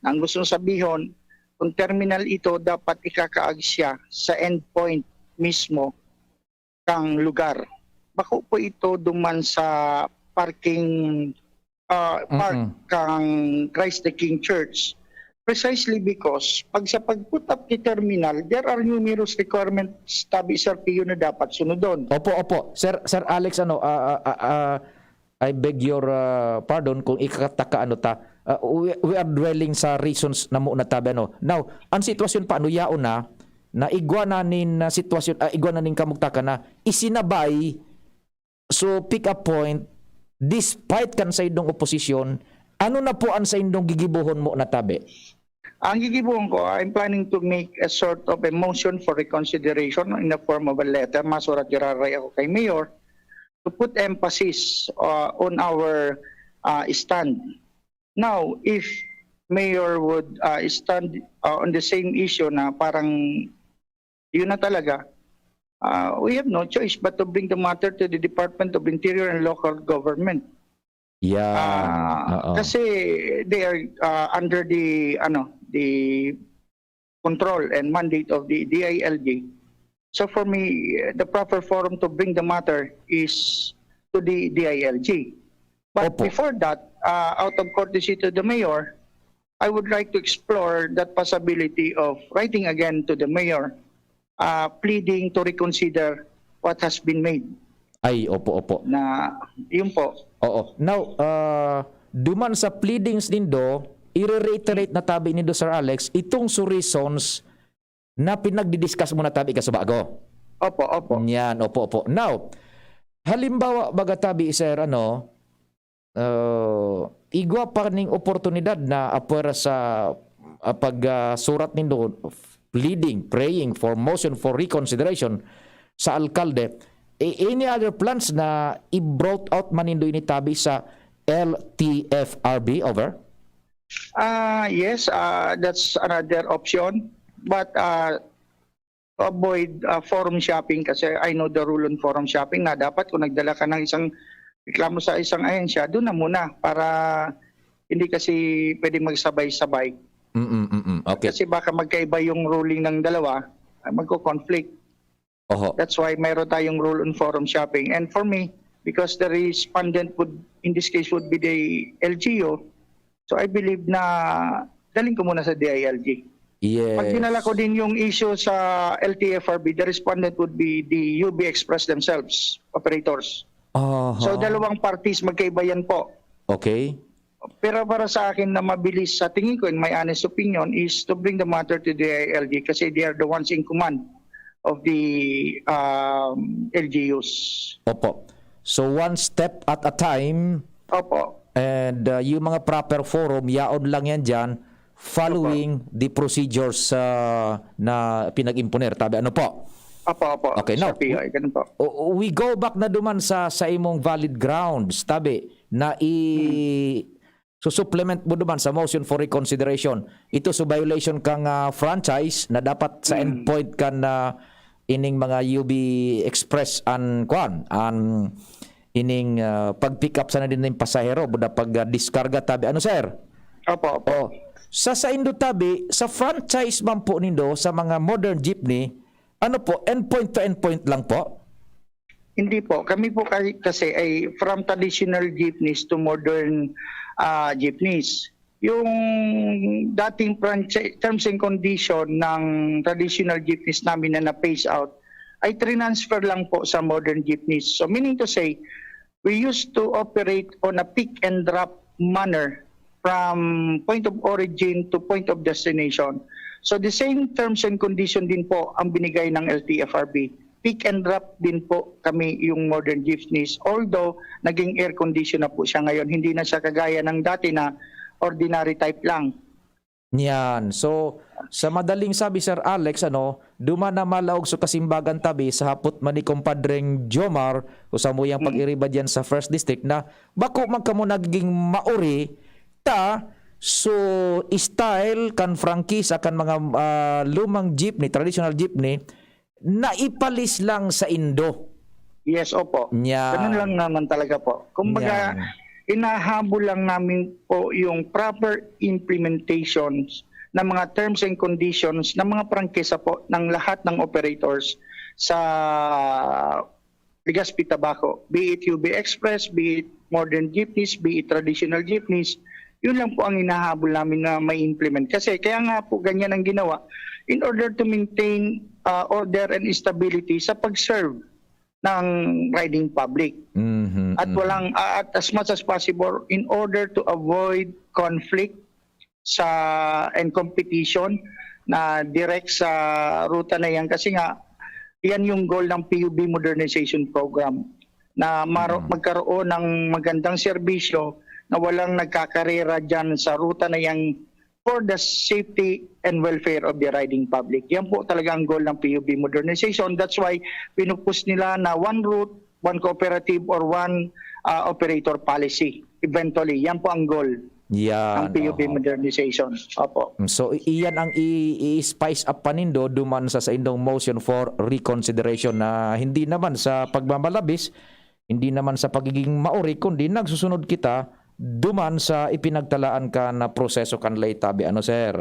Ang gustong sabihon, kung terminal ito, dapat ikakaag siya sa endpoint mismo kang lugar. Bako po ito duman sa parking, ah, park Mm-mm. kang Christ the King Church. Precisely because pag sa pag-put up ni terminal, there are numerous requirements, tabi, Sir Pio, na dapat sunodon. Opo, opo. Sir, Sir Alex, ano, ah, ah, ah, ah, I beg your, ah, pardon kung ikakataka, ano ta, ah, we, we are dwelling sa reasons na muna tabi, ano. Now, ang sitwasyon pa, ano, yaon na, na igwa na nin, ah, sitwasyon, ah, igwa na nin kamugtakan na isinabay, so, pick up point, despite kan saindong oposisyon, ano na po ang saindong gigibohon mo na tabi? Ang gigibohon ko, I'm planning to make a sort of a motion for reconsideration in the form of a letter. Masurat giraray ako kay Mayor to put emphasis, uh, on our, uh, stand. Now, if Mayor would, uh, stand, uh, on the same issue na parang yun na talaga, uh, we have no choice but to bring the matter to the Department of Interior and Local Government. Yeah. Ah, Oo. Kasi they are, ah, under the, ano, the control and mandate of the D I L G. So for me, the proper forum to bring the matter is to the D I L G. But Opo. before that, ah, out of courtesy to the mayor, I would like to explore that possibility of writing again to the mayor, ah, pleading to reconsider what has been made. Ay, opo, opo. Na, yun po. Oo. Now, ah, duman sa pleadings nindo, i-reiterate na tabi nindo, Sir Alex, itong su reasons na pinagdi-discuss mo na tabi kasubago. Opo, opo. Yan, opo, opo. Now, halimbawa, baga tabi, Sir, ano, ah, igwa pa ning oportunidad na apwera sa, ah, pag, ah, surat nindo, pleading, praying for motion for reconsideration sa alkalde. A-, any other plans na i-brought out man nindo ini tabi sa L T F R B? Over? Ah, yes, ah, that's another option. But, ah, to avoid, ah, forum shopping, kasi I know the rule on forum shopping na dapat kung nagdala ka ng isang reklamo sa isang ahensya, doon na muna para hindi kasi pwedeng magsabay-sabay. Mm, mm, mm. Okay. Kasi baka magkaiba yung ruling ng dalawa, ah, magko-conflict. Oho. That's why mayroon tayong rule on forum shopping. And for me, because the respondent would, in this case, would be the L G U, so I believe na daling ko muna sa D I L G. Yes. Pag dinala ko din yung issue sa L T F R B, the respondent would be the U B Express themselves, operators. Aha. So, dalawang parties, magkaiba yan po. Okay. Pero para sa akin na mabilis, sa tingin ko, in my honest opinion, is to bring the matter to the D I L G kasi they are the ones in command of the, um, L G Us. Opo. So, one step at a time. Opo. And, uh, yung mga proper forum, yaon lang yan dyan, following Opo. the procedures, uh, na pinag-imponer. Tabi, ano po? Opo, opo. Okay, now, Sir P O, ganun po. O-, we go back na duman sa, sa imong valid grounds, tabi, na i-, Hmm. susupplement mo duman sa motion for reconsideration. Ito sa violation kang, ah, franchise na dapat sa Hmm. endpoint kan, ah, ining mga U B Express an, kwan, an ining, ah, pag-pick up sana din ng pasahero, buda pag, ah, diskarga, tabi. Ano, sir? Opo, opo. Oh, sa, sa indo tabi, sa franchise man po nindo, sa mga modern jeepney, ano po, endpoint to endpoint lang po? Hindi po. Kami po kay-, kasi ay from traditional jeepneys to modern, ah, jeepneys. Yung dating franchi-, terms and condition ng traditional jeepneys namin na na-phase out ay transfer lang po sa modern jeepneys. So, meaning to say, we used to operate on a pick and drop manner from point of origin to point of destination. So, the same terms and condition din po ang binigay ng L T F R B. Pick and drop din po kami yung modern jeepneys, although naging air condition na po siya ngayon. Hindi na siya kagaya ng dati na ordinary type lang. Yan. So, sa madaling sabi, Sir Alex, ano, duman na malaog so kasimbagan tabi sa hapot man ni Compadreng Jomar o sa muyang Hmm. pag-iriba diyan sa First District na bako man kamo nagiging mauri ta So, style kan prangkisa kan mga, ah, lumang jeepney, traditional jeepney, naipalis lang sa indo. Yes, opo. Nya. Ganun lang naman talaga po. Kumbaga, Yan. Inahabol lang namin po yung proper implementations ng mga terms and conditions ng mga prangkisa po ng lahat ng operators sa Legazpi Tabaco, be it U B Express, be it modern jeepneys, be it traditional jeepneys. Yun lang po ang hinahabol namin na ma-implement. Kasi kaya nga po ganyan ang ginawa in order to maintain uh, order and stability sa pag-serve ng riding public. Mhm, At mhm. Walang uh, at as much as possible in order to avoid conflict sa and competition na direct sa ruta na yan, kasi nga yan yung goal ng P U B modernization program, na maro- Mm. magkaroon ng magandang serbisyo na walang nagkakarera dyan sa ruta na yan for the safety and welfare of the riding public. Yan po talaga ang goal ng P U B modernization. That's why pinupush nila na one route, one cooperative or one uh, operator policy. Eventually, yan po ang goal ng Yan, P U B oho. modernization. Opo. So, i- iyan ang i- i-spice up pa nindo duman sa saindong motion for reconsideration na hindi naman sa pagmamalabis, hindi naman sa pagiging mauri, kundi nagsusunod kita duman sa ipinagtalaan ka na proseso kan Ley Tabe. Ano, sir?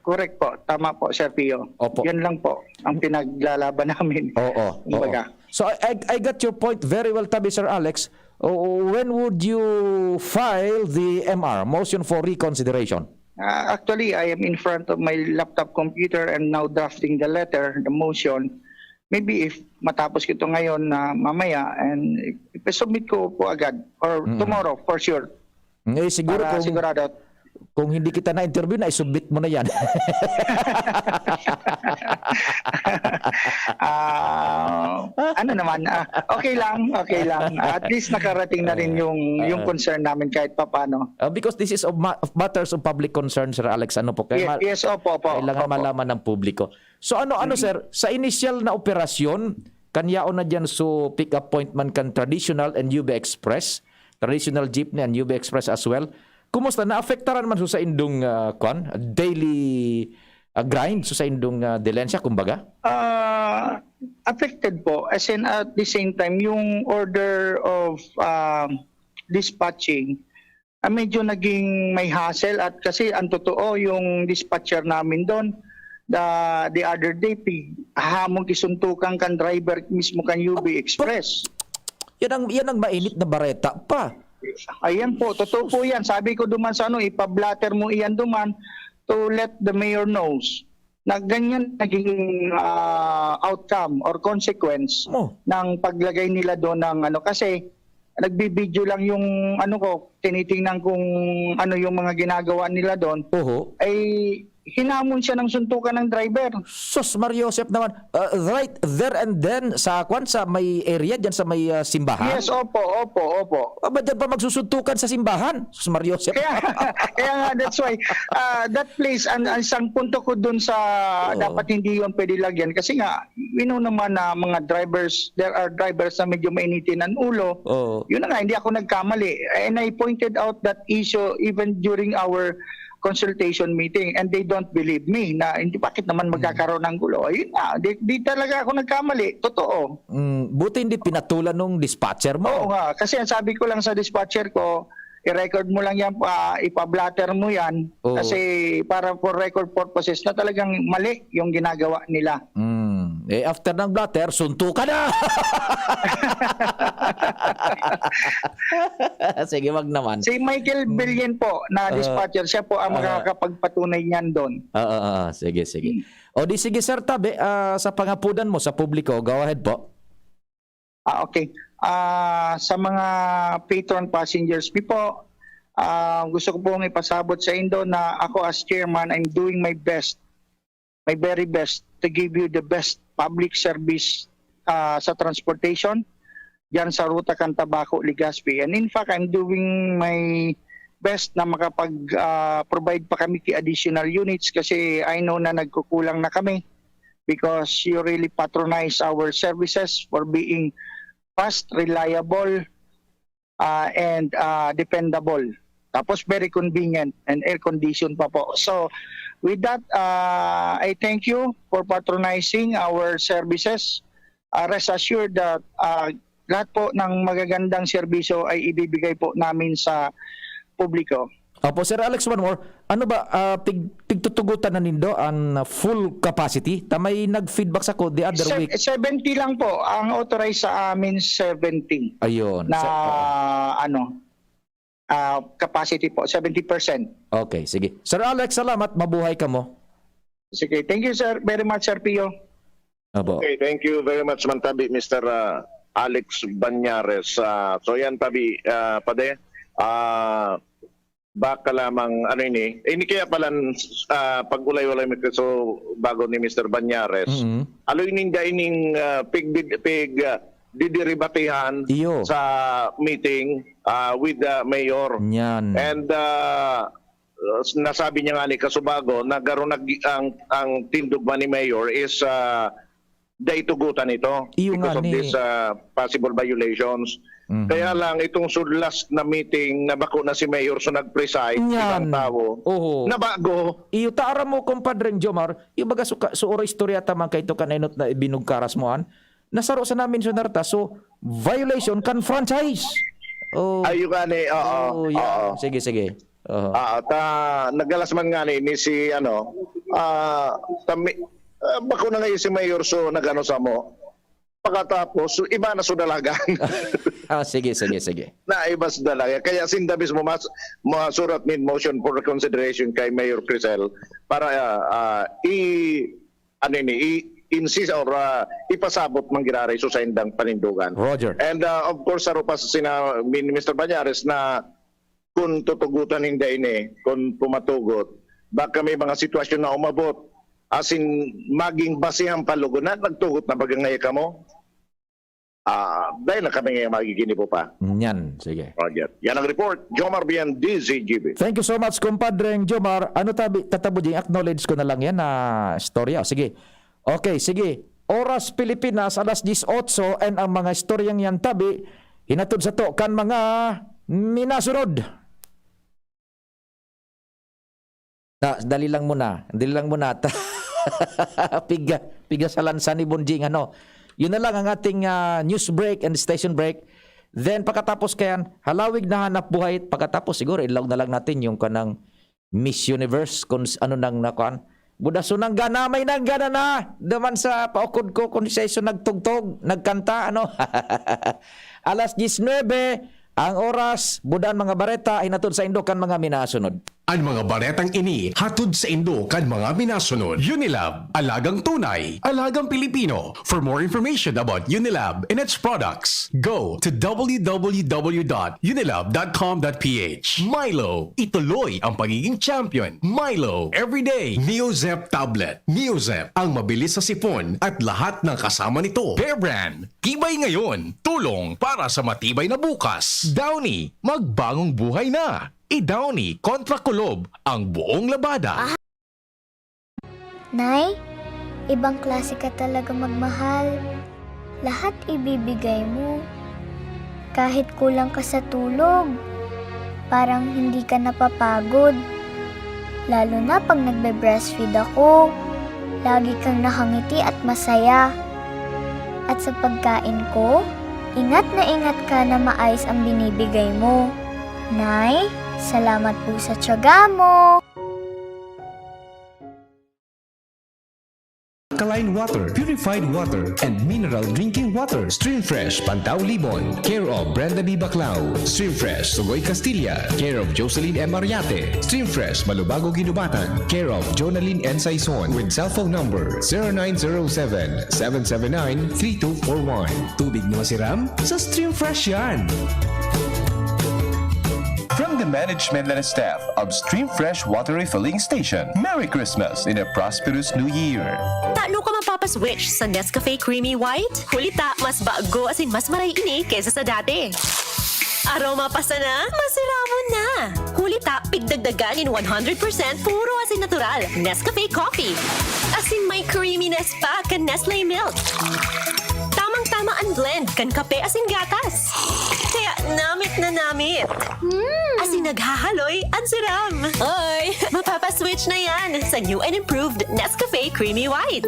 Correct po. Tama po, Sir Pio. Opo. Yan lang po ang pinaglalaban namin. Oo, Kumbaga. oo. So I, I, I got your point very well, Tabi, Sir Alex. O- When would you file the M R, motion for reconsideration? Uh, actually, I am in front of my laptop computer and now drafting the letter, the motion. Maybe if matapos ko ito ngayon na mamaya and ipasubmit ko po agad or Mm. tomorrow for sure. Eh, siguro Para kung, sigurado. kung hindi kita na-interview, na-submit mo na yan. Ah, ano naman, ah, okay lang, okay lang. At least nakarating na rin yung yung Ah. concern namin kahit papaano. Uh, because this is of, ma- of matters of public concern, Sir Alex. Ano po? Kaya Yes, ma- yes, opo, opo. kailangan Opo. malaman ng publiko. So ano, ano, sir, sa initial na operasyon, kanyaon na dyan so pick-up point man kan traditional and U B Express, traditional jeepney and U B Express as well. Kumusta? Naapektaran man so sa indong, ah, kwan? Daily, ah, grind so sa indong, ah, dilensya, kumbaga? Ah, affected po. As in, at the same time, yung order of ah, dispatching, ah, medyo naging may hassle at kasi ang totoo, yung dispatcher namin doon, the, the other day, pig, hamon kisuntukan kan driver mismo kan U B Express. Yan ang, yan ang mainit na bareta pa. Ayan po, totoo po yan. Sabi ko duman sa ano, ipablatter mo iyan duman to let the mayor knows na ganyan naging ah, outcome or consequence Oh. ng paglagay nila doon ng ano. Kasi nagbibideo lang yung ano ko, tinitingnan kung ano yung mga ginagawa nila doon. Oho. Ay hinamon siya ng suntukan ng driver. Sus, Mario Joseph naman. Uh, right there and then sa kwan, sa may area dyan sa may uh, simbahan. Yes, opo, opo, opo. Aba, dyan pa magsusuntukan sa simbahan. Sus, Mario Joseph. Kaya, kaya nga, that's why uh, that place, ang, ang isang punto ko dun sa Oo. dapat hindi yun pwede lagyan kasi nga, we know naman na mga drivers, there are drivers na medyo mainitin ang ulo. Oo. Yun na nga, hindi ako nagkamali. And I pointed out that issue even during our consultation meeting and they don't believe me na hindi, bakit naman magkakaroon ng gulo. Ayun na, di, di talaga ako nagkamali. Totoo. Mm, buti hindi pinatulan nung dispatcher Oo mo. Nga, kasi ang sabi ko lang sa dispatcher ko, i-record mo lang yan, ah, ipa-blotter mo yan. Oo. Kasi para for record purposes na talagang mali yung ginagawa nila. Mm. Eh, after ng blotter, suntukan na! Sige, wag naman. Si Michael Billen po na Ah. dispatcher, siya po ang Ah. makakapagpatunay niyan doon. Oo, oo, sige, sige. O di sige, Sir Tabe, ah, sa pangapudan mo sa publiko, go ahead po. Ah, okay. Ah, sa mga patron passengers mi po, ah, gusto ko pong ipasabot sa indo na ako as chairman, I'm doing my best, my very best to give you the best public service ah, sa transportation diyan sa ruta kan Tabaco, Legazpi. And in fact, I'm doing my best na makapag ah, provide pa kami ki additional units kasi I know na nagkukulang na kami because you really patronize our services for being fast, reliable, ah, and ah, dependable. Tapos very convenient and air condition pa po. So with that, uh, I thank you for patronizing our services. Uh, rest assured that uh, lahat po ng magagandang serbisyo ay ibibigay po namin sa publiko. Opo, Sir Alex, one more. Ano ba, ah, pig-, pigtutugutan na nindo an full capacity? Ta may nag-feedback sako the other Se-, week. Seventy lang po. Ang authorized sa amin, seventy Ayun. na, Sa, oo. ano, ah, capacity po, seventy percent. Okay, sige. Sir Alex, salamat. Mabuhay kamo. Sige. Thank you, sir. Very much, Sir Pio. Opo. Okay, thank you very much, Mantabi, Mister, ah, Alex Banyares. Ah, so yan, Tabi, ah, Pade, ah, baka lamang, ano ini, ini kaya palan, ah, pag-ulay-ulay mi so bago ni Mister Banyares. Mm. Aloy ninda ining, ah, pig-, pig-, ah, didiribatehan Iyo. sa meeting, ah, with the mayor. Yan. And, ah, uh, nasabi niya nga ni Kasubago na garo nag-, ang, ang tindog man ni Mayor is, ah, dai tugutan ito Iyo because nga of ni this, ah, possible violations. Mhm. Kaya lang, itong sud last na meeting na bako na si Mayor, so nag-preside, Yan. ibang tao, Oho. nabago. Iyo, ta aram mo, Compadre Jomar, yung baga su-, su-, oro istorya ta man kaito kan enot na ibinugkaras mo, an? Nasaro sa namin sa Narta, so, violation kan franchise. Oh. Ayun nga ni, oo, Oh, yeah. oo. Sige, sige. Oo. Ah, ta, nagalas man nga ni, ni si, ano, ah, tami-, ah, bako na ngayon si Mayor, so, nag-ano sa mo. Pagkatapos, iba na so dalagan. Ah, sige, sige, sige. Na iba so dalagan. Kaya sinda mismo mas, masurat min motion for reconsideration kay Mayor Crisel para, ah, ah, i-, ano ini, i-, insist or, ah, ipasabot man giraray so sa indang panindugan. Roger. And, ah, of course, saro pa sa sina-, min-, Mister Banyares na kun tutugutan ninda ini, kun pumatugot, baka may mga sitwasyon na umabot, as in, maging basehan pa lugod na, nagtugot na baga ngaya kamo? Ah, dahil na kami ngayon magiginibo pa. Yan, sige. Roger. Yan ang report. Jomar Bien, D Z G B. Thank you so much, Compadre Jomar. Ano tabi, tatabo dyan, acknowledge ko na lang yan na storya. Sige. Okay, sige. Oras Pilipinas, alas dies otso, and ang mga istoryang yan tabi, hinatod sato kan mga minasunod. Ta, dali lang muna. Dali lang muna. Ta-, piga, piga sa lansa ni Bonjing, ano. Yun na lang ang ating, ah, news break and station break. Then, pagkatapos kayan, halawig na hanap buhay. Pagkatapos, siguro, ilaog na lang natin yung kanang Miss Universe, kung s-, ano nang nakuan. Buda, so nanggana, may nanggana na. Duman sa paukod ko, kung siya iso nagtugtog, nagkanta, ano. Alas dies nuebe, ang oras, buda an mga bareta, hinatod saindo kan mga minasunod. An mga baretang ini hatod saindo kan mga minasunod. Unilab, alagang tunay, alagang Pilipino. For more information about Unilab and its products, go to w w w dot unilab dot com dot p h. Milo, ituloy ang pagiging champion. Milo, everyday. Neozep tablet. Neozep, ang mabilis sa sipon at lahat ng kasama nito. Bear Brand, tibay ngayon, tulong para sa matibay na bukas. Downy, magbagong buhay na. I-Downy kontra kulob ang buong labada. Nay, ibang klase ka talaga magmahal. Lahat ibibigay mo. Kahit kulang ka sa tulog, parang hindi ka napapagod. Lalo na pag nagbe-breastfeed ako. Lagi kang nakangiti at masaya. At sa pagkain ko, ingat na ingat ka na maayos ang binibigay mo. Nay, salamat po sa tiyaga mo. Alkaline water, purified water, and mineral drinking water. Stream Fresh, Pantao Libon, care of Brenda B Baclao. Stream Fresh, Sugoy Castilla, care of Jocelyn M Mariate. Stream Fresh, Malubago Guinobatan, care of Jonalyn N Saison. With cellphone number zero nine zero seven, seven seven nine, three two four one. Tubig na masiram? Sa Stream Fresh yan! From the management and staff of Stream Fresh Water Refilling Station, Merry Christmas and a prosperous New Year! Tano ka mapapaswitch sa Nescafe Creamy White? Huli ta, mas bago asin mas maray ini kaysa sa dati. Aroma pa sana, masiramon na! Huli ta, pigdagdagan nin one hundred percent puro asin natural, Nescafe Coffee. Asin may creaminess pa kan Nestle Milk. Tamang-tama an blend kan kape asin gatas. Kaya namit na namit. Mm. Asin na Hahaloy an siram! Hoy! Mapapaswitch na yan sa new and improved Nescafe Creamy White.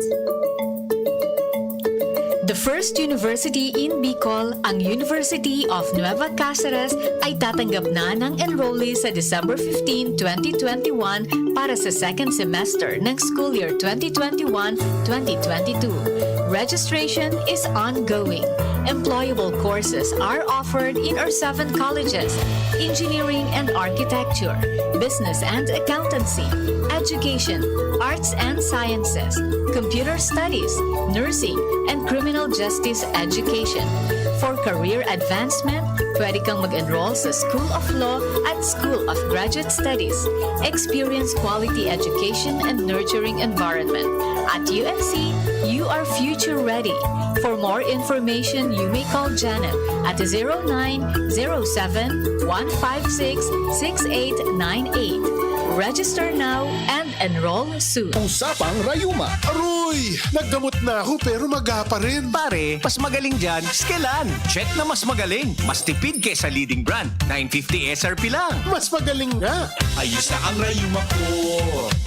The First University in Bicol, ang University of Nueva Cáceres, ay tatanggap na ng enrollees sa December fifteen, twenty twenty-one para sa second semester ng school year twenty twenty-one, twenty twenty-two. Registration is ongoing. Employable courses are offered in our seven colleges: engineering and architecture, business and accountancy, education, arts and sciences, computer studies, nursing, and criminal justice education. For career advancement, pwede kang mag-enroll sa School of Law at School of Graduate Studies. Experience quality education and nurturing environment. At U N C, you are future ready. For more information, you may call Janet at zero nine zero seven, one five six, six eight nine eight. Register now and enroll soon. Usapang Rayuma. Aroy! Naggamot na ako pero maga pa rin. Pare, mas magaling dyan, Skelan. Check na mas magaling. Mas tipid kesa leading brand. Nine fifty S R P lang. Mas magaling nga. Ayos na ang rayuma ko.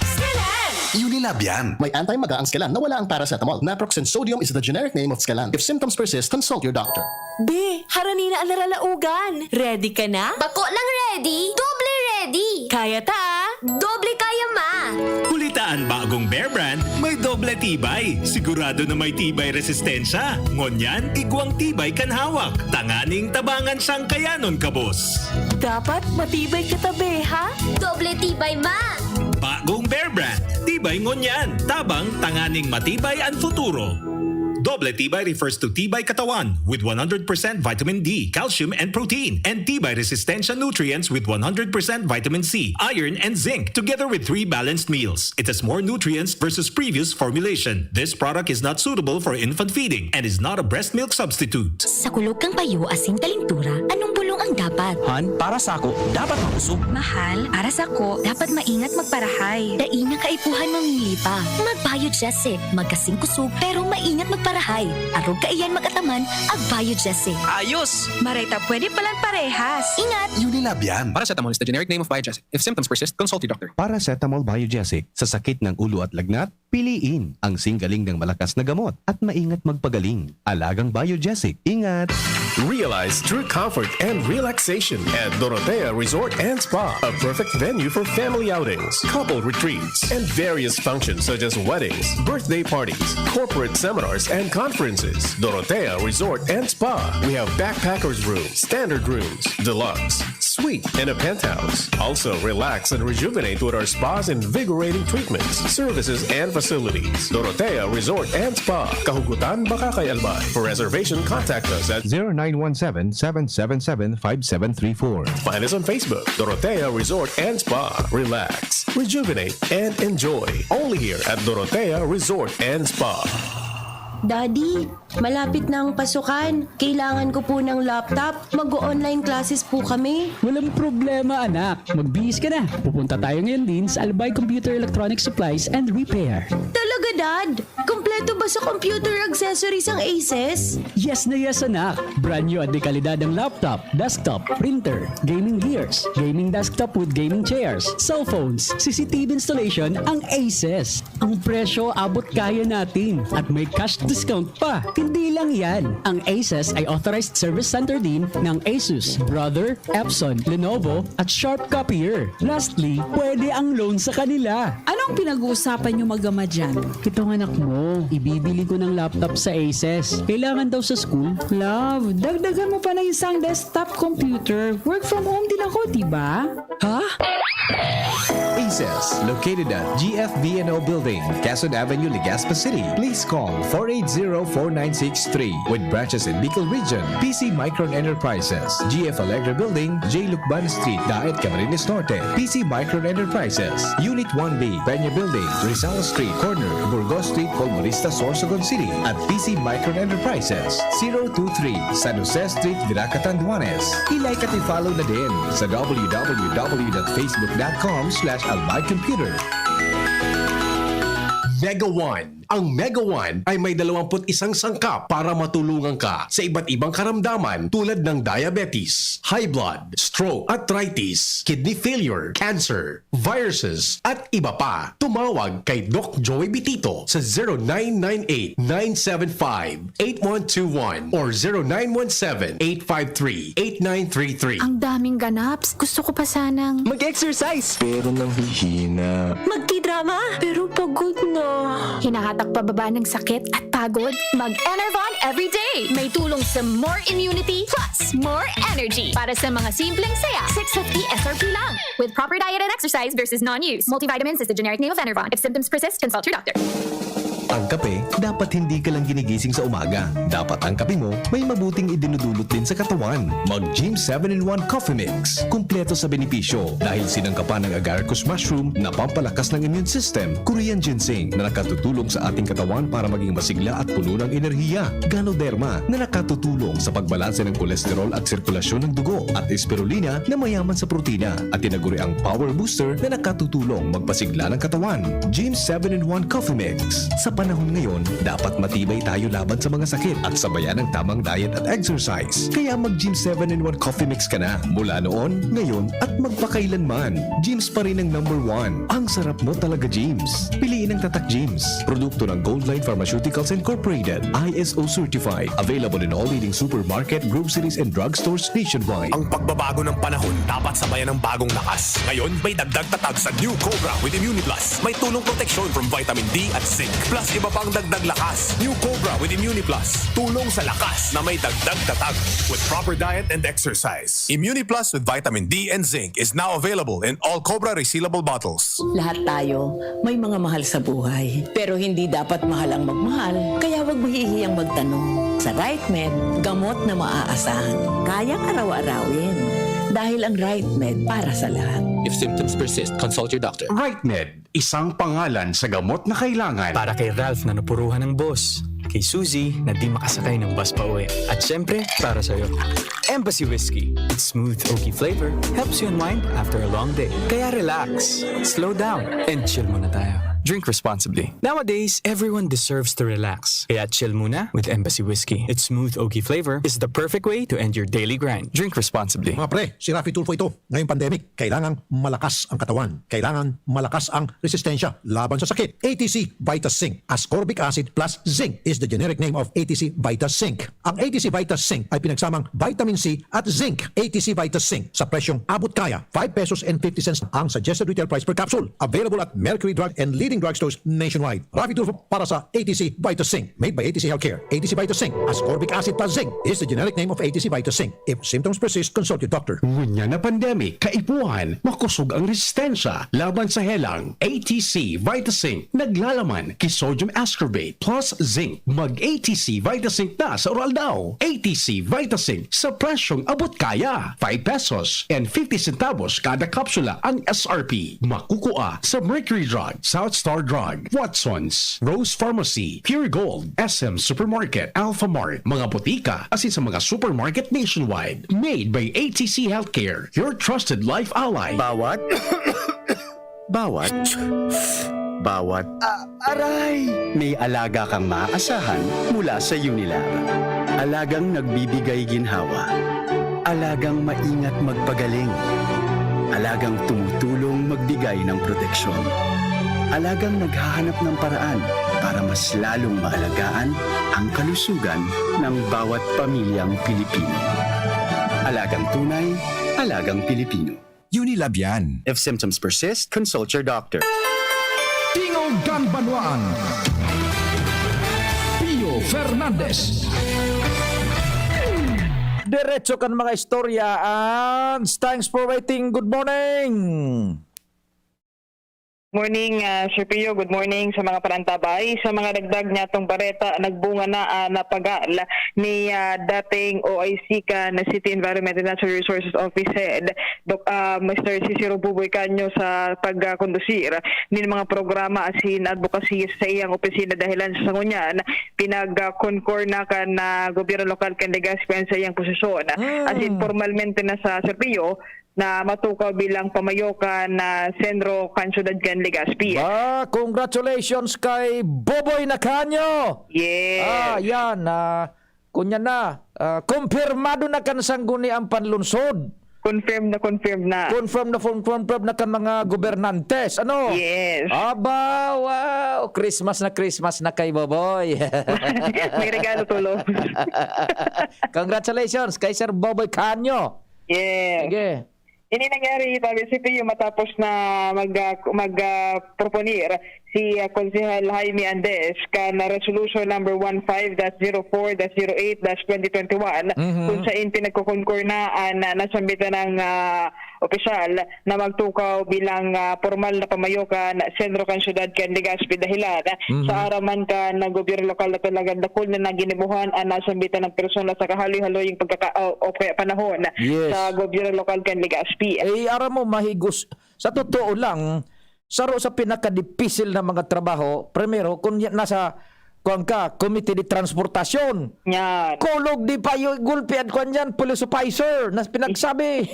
Skelan! Unilab yan. May anti-maga ang Skelan na wala ang paracetamol. Naproxen sodium is the generic name of Skelan. If symptoms persist, consult your doctor. Be, harani na an naralaogan. Ready ka na? Bako lang ready, doble ready. Kaya ta, ah. Doble kaya ma. Huli ta an bagong Bear Brand, may doble tibay. Sigurado na may tibay resistensya. Ngunyan, igwang tibay kan hawak. Tanganing tabangan siyang kayanon kabos. Dapat matibay ka ta, be, ha? Doble tibay ma. Bagong Bear Brand, tibay ngunyan. Tabang tanganing matibay an futuro. Doble tibay refers to tibay katawan with one hundred percent vitamin D, calcium, and protein, and tibay resistensya nutrients with one hundred percent vitamin C, iron, and zinc, together with three balanced meals. It has more nutrients versus previous formulation. This product is not suitable for infant feeding and is not a breast milk substitute. Sa kulog kan payo asin kalintura, anong bulong ang dapat? Han, para sako, dapat makusog. Mahal, para sako, dapat maingat magparahay. Dai na kaipuhan mamili pa. Mag-Biogesic, magkasing kusog, pero maingat magparahay. Arog kaiyan mag-ataman, ag-Biogesic. Ayos! Maray ta pwede palan parehas. Ingat! Unilab yan. Paracetamol is the generic name of Biogesic. If symptoms persist, consult your doctor. Paracetamol Biogesic. Sa sakit ng ulo at lagnat, piliin ang singgaling ng malakas na gamot at maingat magpagaling. Alagang Biogesic. Ingat! Realize true comfort and relaxation at Dorotea Resort and Spa, a perfect venue for family outings, couple retreats, and various functions such as weddings, birthday parties, corporate seminars, and conferences. Dorotea Resort and Spa. We have backpackers room, standard rooms, deluxe, suite, and a penthouse. Also, relax and rejuvenate with our spa's invigorating treatments, services, and facilities. Dorotea Resort and Spa, Kahugutan, Bacacay, Albay. For reservation, contact us at zero nine one seven, seven seven seven, five seven three four. Find us on Facebook, Dorotea Resort and Spa. Relax, rejuvenate, and enjoy. Only here at Dorotea Resort and Spa. Daddy, malapit na ang pasukan. Kailangan ko po ng laptop. Mag-o-online classes po kami. Walang problema, anak. Magbihis ka na. Pupunta tayo ngayon din sa Albay Computer Electronic Supplies and Repair. Talaga, Dad? Kompleto ba sa computer accessories ang Aces? Yes na yes, anak. Brand new at de kalidad ang laptop, desktop, printer, gaming gears, gaming desktop with gaming chairs, cellphones, C C T V installation ang Aces. Ang presyo abot kaya natin at may cash discount pa. Hindi lang yan, ang Aces ay authorized service center din ng Asus, Brother, Epson, Lenovo, at Sharp Copier. Lastly, pwede ang loan sa kanila. Anong pinag-uusapan niyo mag-ama dyan? Itong anak mo, ibibili ko ng laptop sa Aces. Kailangan daw sa school. Love, dagdagan mo pa ng isang desktop computer. Work from home din ako, di ba? Ha? Aces, located at G F V N O Building, Quezon Avenue, Legazpi City. Please call four eight zero, four nine six three. With branches in Bicol Region, P C Micron Enterprises, G F Alegre Building, J Lucban Street, Daet, Camarines Norte, P C Micron Enterprises, Unit one B, Peña Building, Rizal Street, corner, Burgos Street, Colmonista, Sorsogon City, at P C Micron Enterprises, zero two three, San Jose Street, Virac, Catanduanes. I-like at i-follow na din sa w w w dot facebook dot com slash albay computer. Mega One, Ang Mega One ay may dalawampu't isang sangkap para matulungan ka sa iba't ibang karamdaman tulad ng diabetes, high blood, stroke, arthritis, kidney failure, cancer, viruses, at iba pa. Tumawag kay Doc Joey Bitito sa zero nine nine eight, nine seven five, eight one two one or zero nine one seven, eight five three, eight nine three three. Ang daming ganaps. Gusto ko pa sanang Mag-exercise! Pero nanghihina. Magkidrama! Pero pagod na. Hinahatak pababa ng sakit at pagod? Mag-Enervon everyday! May tulong sa more immunity plus more energy. Para sa mga simpleng saya, six fifty S R P lang. With proper diet and exercise versus non-use. Multivitamins is the generic name of Enervon. If symptoms persist, consult your doctor. Ang kape, dapat hindi ka lang ginigising sa umaga. Dapat ang kape mo may mabuting idinudulot din sa katawan. Mag Gym seven in one Coffee Mix. Kumpleto sa benepisyo dahil sinangkapan ng agaricus mushroom na pampalakas ng immune system, Korean ginseng na nakatutulong sa ating katawan para maging masigla at puno ng enerhiya, Ganoderma na nakatutulong sa pagbalanse ng kolesterol at sirkulasyon ng dugo, at Spirulina na mayaman sa protina at tinaguriang power booster na nakatutulong magpasigla ng katawan. Gym seven in one Coffee Mix. Sa panahon ngayon, dapat matibay tayo laban sa mga sakit at sabayan ng tamang diet at exercise. Kaya mag Gym seven in one Coffee Mix ka na. Mula noon, ngayon, at magpakailanman. Gym's pa rin ang number one. Ang sarap mo talaga, Gym's. Piliin ang Tatak Gym's. Produkto ng Goldline Pharmaceuticals Incorporated. I S O certified. Available in all leading supermarket, groceries, and drugstores nationwide. Ang pagbabago ng panahon dapat sabayan ng bagong lakas. Ngayon, may dagdag tatag sa New Cobra with Immuniplus. May tulong proteksyon from vitamin D at zinc. Plus, iba pang dagdag lakas. New Cobra with Immuniplus. Tulong sa lakas na may dagdag tatag. With proper diet and exercise. Immuniplus with vitamin D and zinc is now available in all Cobra resealable bottles. Lahat tayo may mga mahal sa buhay, pero hindi dapat mahal ang magmahal, kaya huwag mahihiyang magtanong. Sa RightMed, gamot na maaasahan, kayang araw-arawin. Dahil ang RightMed para sa lahat. If symptoms persist, consult your doctor. RightMed, isang pangalan sa gamot na kailangan. Para kay Ralph na napuruhan ng boss, kay Suzy na di makasakay ng bus pauwi, at syempre, para sa'yo. Embassy Whiskey. Its smooth, oaky flavor helps you unwind after a long day. Kaya relax, slow down, and chill muna tayo. Drink responsibly. Nowadays, everyone deserves to relax. Kaya chill muna with Embassy Whiskey. Its smooth, oaky flavor is the perfect way to end your daily grind. Drink responsibly. Mga pre, si Raffy Tulfo ito. Ngayong pandemic, kailangang malakas ang katawan. Kailangan malakas ang resistensya laban sa sakit. A T C Vitas Zinc. Ascorbic acid plus zinc is the generic name of A T C Vitas Zinc. Ang A T C Vitas Zinc ay pinagsamang vitamin C at zinc. A T C Vitas Zinc sa presyong abot kaya, five pesos and fifty cents ang suggested retail price per capsule. Available at Mercury Drug and leading drugstores nationwide. Raffy Tulfo para sa A T C Vitas Zinc. Made by A T C Healthcare. A T C Vitas Zinc. Ascorbic acid plus zinc is the generic name of A T C Vitas Zinc. If symptoms persist, consult your doctor. Ngunyan na pandemic, kaipuhan, makosog ang resistensya laban sa helang. A T C Vitas Zinc, naglalaman ki sodium ascorbate plus zinc. Mag A T C Vitas Zinc na sa Oral Daw. A T C Vitas Zinc sa presyong abot kaya. Five pesos and fifty centavos kada kapsula ang S R P. Makukuha sa Mercury Drug, South Star Drug, Watsons, Rose Pharmacy, Pure Gold, S M Supermarket, Alphamart, mga botika, asin sa mga supermarket nationwide. Made by A T C Healthcare, your trusted life ally. Bawat, bawat, Ah, aray! May alaga kang maaasahan mula sa Unilab. Alagang nagbibigay ginhawa. Alagang maingat magpagaling. Alagang tumutulong magbigay ng proteksyon. Alagang naghahanap ng paraan para mas lalong maalagaan ang kalusugan ng bawat pamilyang Pilipino. Alagang tunay, alagang Pilipino. Unilab yan. If symptoms persist, consult your doctor. Tingog kan Banwaan, Pio Fernandez. Diretso kan mga istorya, and thanks for waiting. Good morning. Morning, ah, Sir Pio. Good morning sa mga panantabay. Sa mga dagdag niyatong bareta, nagbunga na, ah, napagal ni, ah, dating O I C kan City Environment and Natural Resources Office Head, Doc, ah, Mister Cicero Buboy Canyo sa pagkondusir nin mga programa asin advocacy sa iyang opisina. Dahilan sa ngunyan, pinag-concur na kan, ah, gobyerno lokal kan Legazpi an saiyang posisyon. Ah. Asin pormalmente na sa Sir Pio, na matukaw bilang pamayo kan, ah, Senro kan siyudad kan Legazpi. Ba, congratulations kay Boboy Nakanyo! Yes. Ah, yan. Ah, kunya na, ah, kumpirmado na kan sangguniang panlunsod. Confirm na, confirm na. Confirm na, confirm, confirm na kan mga gobernantes. Ano? Yes. Aba, wow! Christmas na Christmas na kay Boboy. May regalo, Tolo. Congratulations kay Sir Boboy Canyo. Yes. Sige. Ini nangyari, Tabi C P U, matapos na mag, ah, mag, ah, proponer si, ah, Konsehal Jaime Andes kan Resolution number one five dash zero four dash zero eight dash twenty twenty-one, Mhm. kung sain pinagkukunkurnaan na nasambitan ng, ah, opisyal na magtukaw bilang, ah, pormal na pamayo kan sentro kan syudad kan Legazpi, dahilan Mhm. sa aram man kan gobyerno lokal na talagang dakul na naginibuhan ang nasambitan ng persona sa kahaloy-haloyang pagkaka-, o, o kaya panahon Yes. sa gobyerno lokal kan Legazpi. Eh, aram mo, mahigos, sa totoo lang, saro sa pinakadipisil na mga trabaho, primero, kung y-, nasa, kuwan ka, Komite de Transportasyon, Yan. kulog di pa yung gulpi at kuwan dyan, police officer, na pinagsabi.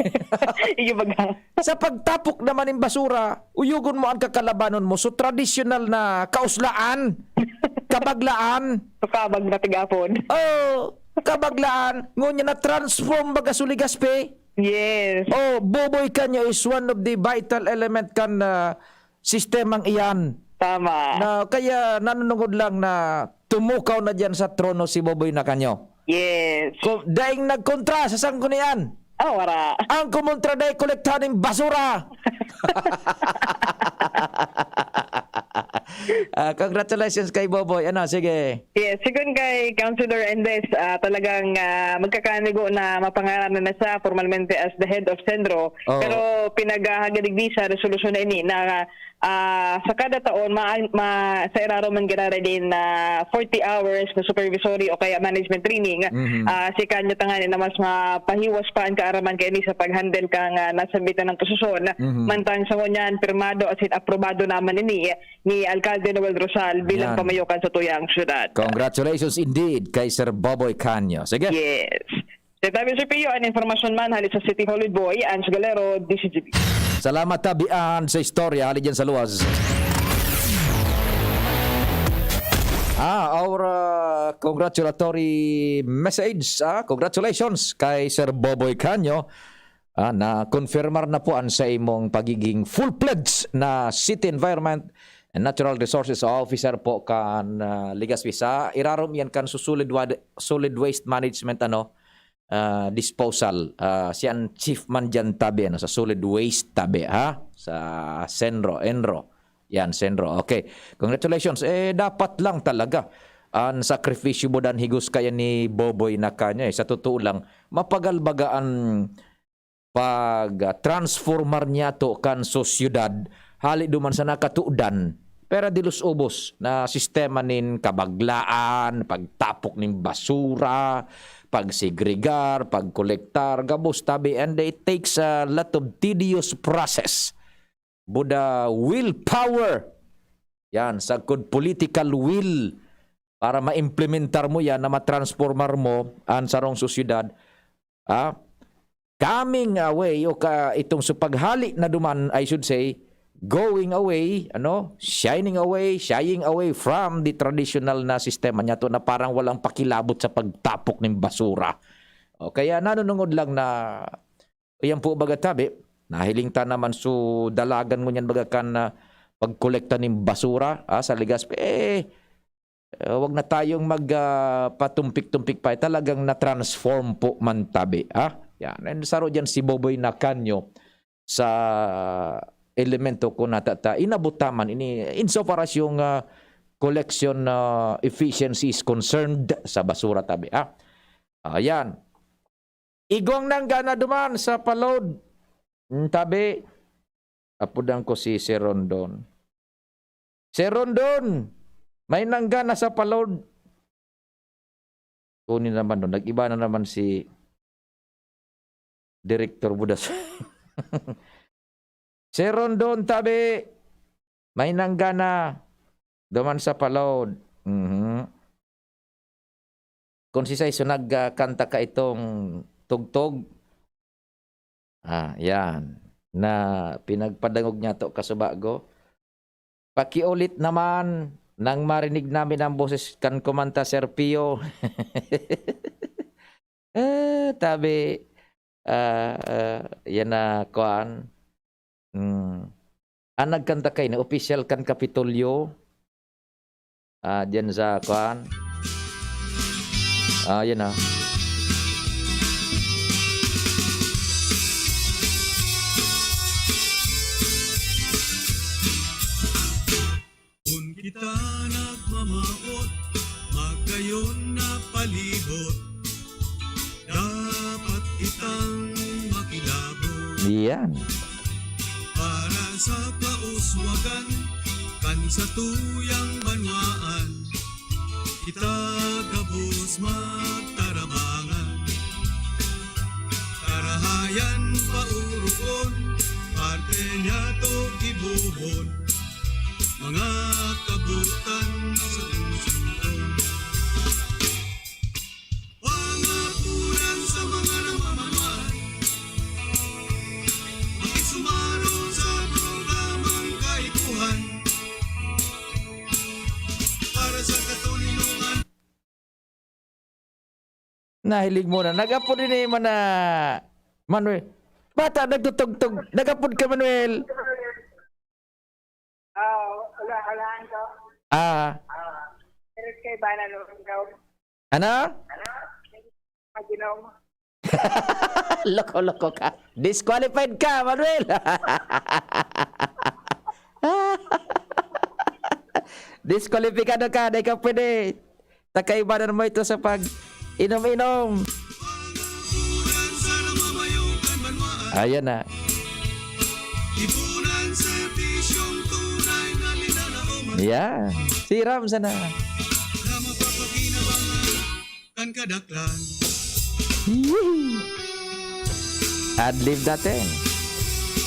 Iyo baga. Sa pagtapok naman ng basura, uyugon mo ang kakalabanon mo. So, tradisyonal na kauslaan, kabaglaan. So, kabag na tigapon. Oh, kabaglaan. Ngunyan na-transform baga sa Legazpi. Yes. Oh, Boboy Canyo is one of the vital element kan, ah, sistemang iyan. Tama. Na, kaya nanunungod lang na tumukaw na diyan sa trono si Boboy Nakanyo. Yes. Ko-, daing nagkontra sa sanggunian. Ah, wala. Ang kumontra dai kolektahan ng basura. Ah, congratulations kay Boboy. Ano, sige. Yes, sigon kay Councilor Endes, ah, talagang, ah, magkakanigo na mapangaranan na siya formalmente as the head of Sendro. Oo. Pero pinaghahagadigdi sa resolusyon na ini na, ah, sa kada taon, ma-, ma-, sa irarom man giraray din na forty hours na supervisory o kaya management training, Mhm. ah, si Canyo tangani na mas mapahiwas pa ang kaaraman kaini sa pag-handle kang, ah, nasambitan ng posisyon. Mhm. Mantang sa ngunyan, pirmado asin aprobado naman ini ni Alkalde Noel Rosal bilang Yan. pamayo kan satuyang syudad. Congratulations indeed kay Sir Boboy Canyo. Sige. Yes. Sa tabi sa P U, ang informasyon man hali sa City Hall with Boy, Ange Galero, D C G B. Salamat, Tabi Ange, sa istorya hali dyan sa luwas. Ah, our, ah, congratulatory message. Ah, congratulations kay Sir Boboy Canyo. Ah, na-confirmar na po ang sa imong pagiging full-fledged na city environment and natural resources officer po kan, ah, Legazpi. Sa irarom yan kan su solid wa-, solid waste management, ano, ah, disposal. Ah, siya ang chief man dyan, tabi, ano, sa solid waste, tabi, ha? Sa Senro, Enro. Yan, Senro. Okay. Congratulations. Eh, dapat lang talaga ang sakripisyo mo dan higos kaya ni Boboy na kanya, eh. Sa totoo lang, mapagal baga ang pag, ah, transformar niya to kan sosyedad, hali duman sa nakatudan, pera de los ubos na sistema nin kabaglaan, pagtapok nin basura, pagsegregar, pagkolektar, gabos tabi, and it takes a lot of tedious process. Buda willpower, yan, sagkod political will para maimplementar mo yan, na matransformar mo ang sarong sosyedad, ah, coming away o ka, itong sa paghali na duman, I should say, going away, ano, shining away, shying away from the traditional na sistema niya to na parang walang pakilabot sa pagtapok ng basura. O kaya nanunungod lang na, yan po baga tabi, nahiling ta naman su dalagan ngunyan baga kan, ah, pagkolekta nin basura, ah, sa Legazpi. Eh, eh, wag na tayong mag, ah, patumpik-tumpik pa, eh, talagang na-transform po man tabi, ah. Yan, and saro diyan si Boboy Nakanyo sa elemento ko natata, inabot ta man ini, insofar as yung, ah, collection, ah, efficiency is concerned sa basura tabi, ah. Ayan. Igwang nanggana duman sa palod. Hmm, tabi, apudan ko si Sir Rondon. Sir Rondon, may nanggana sa palod. Kunin naman, no? Nag-iba na naman si Director Budas. Sir Rondon, tabi, may nanggana duman sa palod. Mhm. Kung si Saiso nagkanta ka itong tugtog, Ah, yan. Na pinagpadangog niya to kasubago. Pakiulit naman nang marinig namin ang boses kan kumanta, Sir Pio. Eh, tabi, ah, ah, yan na, kuan. Mm. Ang nagkanta kaini, opisyal kan Kapitolyo. Ah, diyan sa, kuan. Ah, yan, ah. Kun kita nagmamawot, magayon na palibot, dapat kitang makilabot. Yan. Para sa kauswagan kan satuyang banwaan, kita gabos magtarabangan. Karahayan paurukon, parte niya to gibohon. Mga kabutan sa Luzon. Pangapuran sa mga namamanuan. Makisumaron sa programang kaipuhan. Para sa katoninongan. Nahiling mo na. Nag-apod ini man na Manuel. Bata, nagtutugtog. Nag-apod ka, Manuel. Ah, wala, wala, ano? Ah. Ah, pero kay Bana naman daw. Ano? Maginom. Loko-loko ka. Disqualified ka, Manuel. Diskwalipikado ka, dai ka pwede. Takaibanan mo ito sa pag-inom-inom. Ayan na. Yan. Siram sana. Kan kadaklan. Yee! Adlib natin.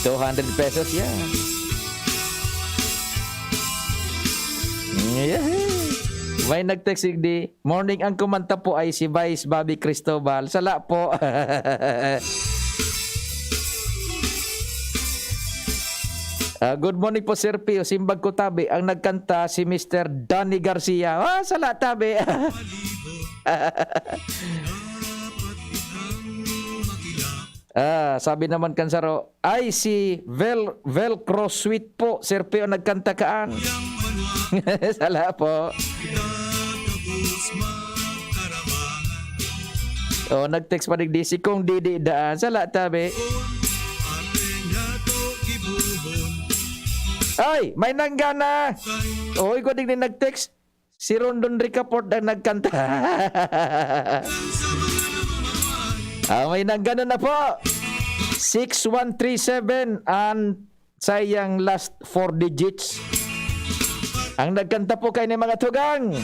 Two hundred pesos yan. Yee! May nag-text di, "Morning, ang kumanta po ay si Vice Bobby Cristobal." Sala po. Ah, good morning po, Sir Pio. Simbag ko tabi, ang nagkanta si Mister Danny Garcia. Ah, sala tabi. Ah, sabi naman kan saro, "Ay, si Vel-, Velcro Sweet po, Sir Pio, nagkanta kaan." Sala po. Oh, nag-text pa digdi, "Si Kong Didi Daan." Sala tabi. Ay, may nanggana. Oh, igwa digdi nag-text. Si Rondon Ricafort ang nagkanta. Ah, may nanggana na po. Six one three seven and sayang last four digits. Ang nagkanta po kaini mga tugang.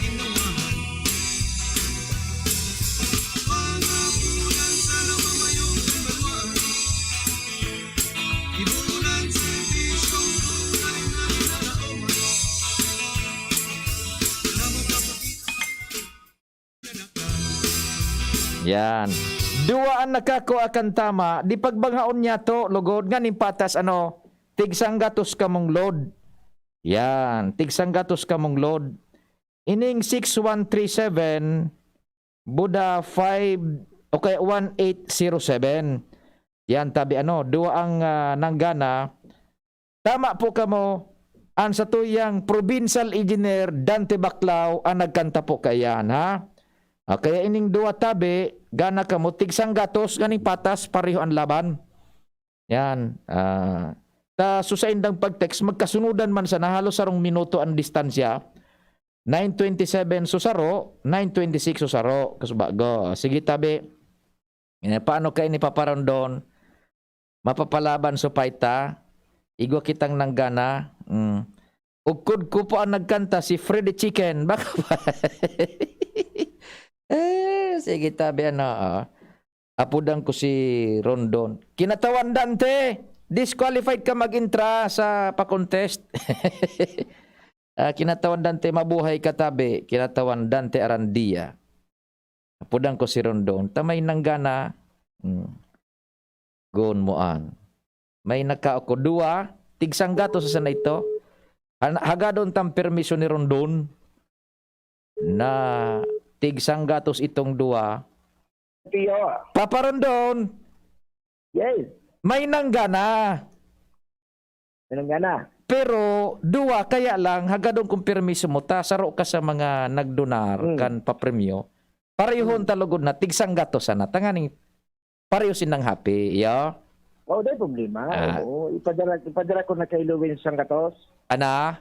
Yan. Duwa an nakakua kan tama, di pagbangaon niyato, lugod, nganing patas, ano, tigsanggatos kamong load. Yan, tigsanggatos kamong load. Ining six one three seven, Buda five, o kaya one eight zero seven. Yan, tabi, ano, duwa ang, ah, nanggana. Tama po kamo, an satuyang provincial engineer Dante Baclao an nagkanta po kaiyan, ha? Ah, kaya ining duwa tabi, gana kamo, tigsanggatos, nganing patas, pareho an laban. Yan, ah, ta, so saindang pag-text, magkasunodan man sana, halos sarong minuto an distansya. Nine twenty-seven so saro, nine twenty-six so saro, kasubago. Sige, tabi. Eh, paano kaini, Papa Rondon? Mapapalaban so fight ta? Igwa kitang nanggana. Mm. Ugkod ko po ang nagkanta, si Freddy Chicken. Baka ba? Eh, sige, tabi, ano, oh. Apodan ko si Rondon. Kinatawan Dante, disqualified ka mag-intra sa pa-contest. Ah, Kinatawan Dante, mabuhay ka, tabi. Kinatawan Dante Arandia. Apodan ko si Rondon. Ta may nanggana. Hmm. Gunmoan. May nakaoko, dua, tigsanggatos sana ito. Han-, hagadon tang permiso ni Rondon na tigsanggatos itong dua. Tiyo. Papa Rondon, Yes. May nanggana. May nanggana. Pero dua, kaya lang, hagadon kung permiso mo ta, saro ka sa mga nagdonar Hmm. kan papremyo. Parehon Hmm. ta lugod na, tigsanggatos sana. Tanganing pareho sinang happy, iyo? Oo, dai problema. Ah. Oo, ipadara, ipadara ko na kay Lowin sanggatos. Ana?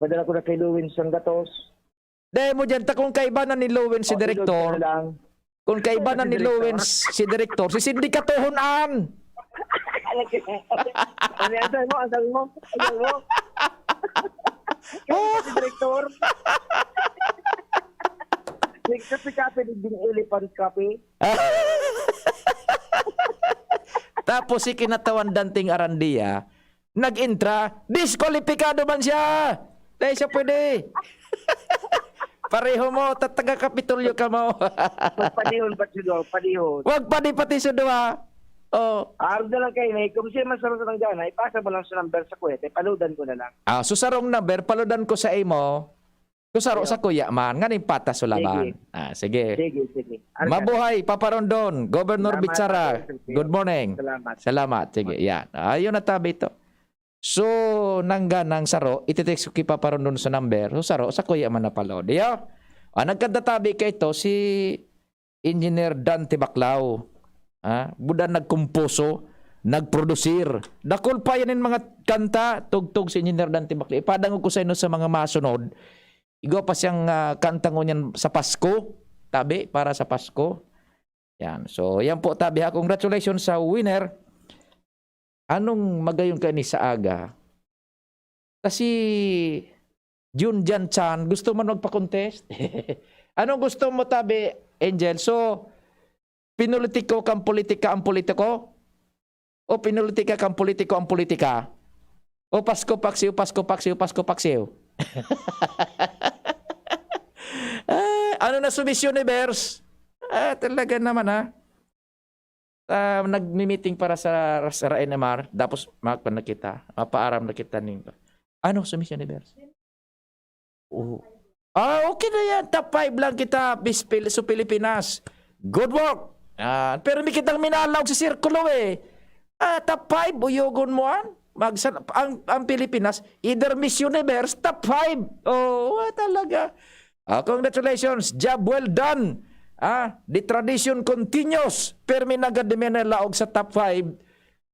Ipadara ko na kay Lowin sanggatos. Dai mo dyan, ta kung kaibanan ni Lowin si O, ilog ka direktor, na lang. Kung kaibanan Si ni direktor. Lowin si direktor, si Cindy Katohon an. Ano yan? Ano yan? Ano mo? Ano mo? Ano mo? Kaya si direktor. Nagkape-kape, naging elephant kape. Tapos si kinatawan Danting Arandia, nag-intra, diskwalipikado man siya! Dai siya pwede! Pareho mo, ta-, taga Kapitolyo ka mo. Magpadihon pa si Dong, padihon. Wag pa di pati sa duha. Oh. Arog na lang kayo, eh. Kung siya masarap sa langgana, ipasa mo lang sa number sa kuwete, paludan ko na lang. Ah, so sarong number, paludan ko sa imo. So saro Iyo. Sa kuya man, nganing patas sa laban. Sige. Ah, sige. Sige, sige. Arog na. Mabuhay, Papa Rondon, Governor Salamat, Bichara. Papa Rondon. Good morning. Salamat. Salamat. Sige, yan. Ayun na tabi ito. So, nangga nang saro, ititext ko ki Papa Rondon sa number. So, saro, sa kuya man na palo. Diyo? Ah, nagkadatabi ka ito, si Engineer Dante Baclao. Ah, buda nagkomposo, nagprodusir. Dakul pa yan yung mga kanta, tugtog si Engineer Dante Baclao. Ipadangog ko sa inyo sa mga masunod. Igwa pa siyang, ah, kanta ngunyan sa Pasko. Tabi, para sa Pasko. Yan. So, yan po, tabi ha. Congratulations sa winner. Anong magayon ka ni sa aga? Kasi, Jun Jan Chan, gusto man magpa-contest? Anong gusto mo, tabi, Angel? So, pinulitiko kang politika ang politiko? O pinulitiko kang politiko ang politika? O Pasko, Paksiw, Pasko, Paksiw, Pasko, Paksiw. Ah, ano na su Miss Universe? Ah, talaga naman, ha? Ah, nagmi-meeting para sa, sa N M R, tapos magpa na kita, mapaaram na kita ning, ano, sa Miss Universe? Oo. Ah, okay na yan. Top five lang kita, Miss Pil-, sa Pilipinas. Good work. Ah, pero may kitang minalaog sa sirkulo eh. Ah, top five, uyogon mo an? Magsa-, ang, ang Pilipinas, either Miss Universe, top five. Oh, ah, talaga. Ah, congratulations. Job well done. Ah, the tradition continues. Permi nanggad mi nalaog sa top five.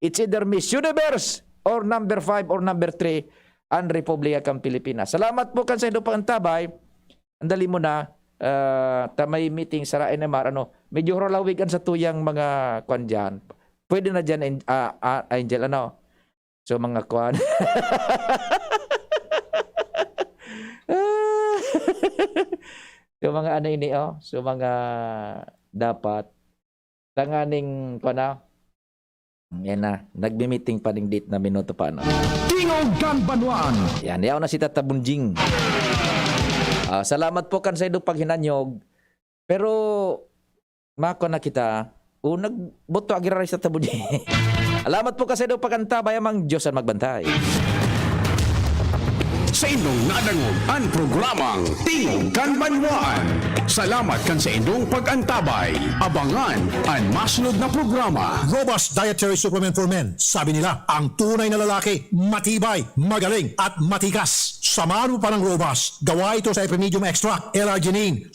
It's either Miss Universe or number five or number three, ang Republika kan Pilipinas. Salamat po kan sa indo pangantabay. Andali mo na, ah, ta may meeting sa N M R, ano, medyo huralawig an sa tuyang mga kwan dyan. Pwede na dyan, An-, ah, ah, Angel, ano? So, mga kwan. So, mga ano ini, oh? So, mga dapat tanganing, kwan na? Yan na. Nagmi-meeting pa ning date na minuto pa, ano? Tingog kan Banwaan. Yan, yaw na si Tata Bunjing. Ah, salamat po kan sa indo paghinanyog. Pero, mako na kita. O, nagbuto agiraray sa Tata Bunjing. Salamat po kan sa indo pag-antabay, amang Diyos ang magbantay. Sa inyong nadangog an programang Tingog kan Banwaan. Salamat kan sa inyong pag-antabay. Abangan an masunod na programa. Robust Dietary Supplement for Men. Sabi nila, ang tunay na lalaki, matibay, magaling, at matikas. Samahan mo pa ng Robust. Gawa ito sa Epimedium Extract, L-arginine,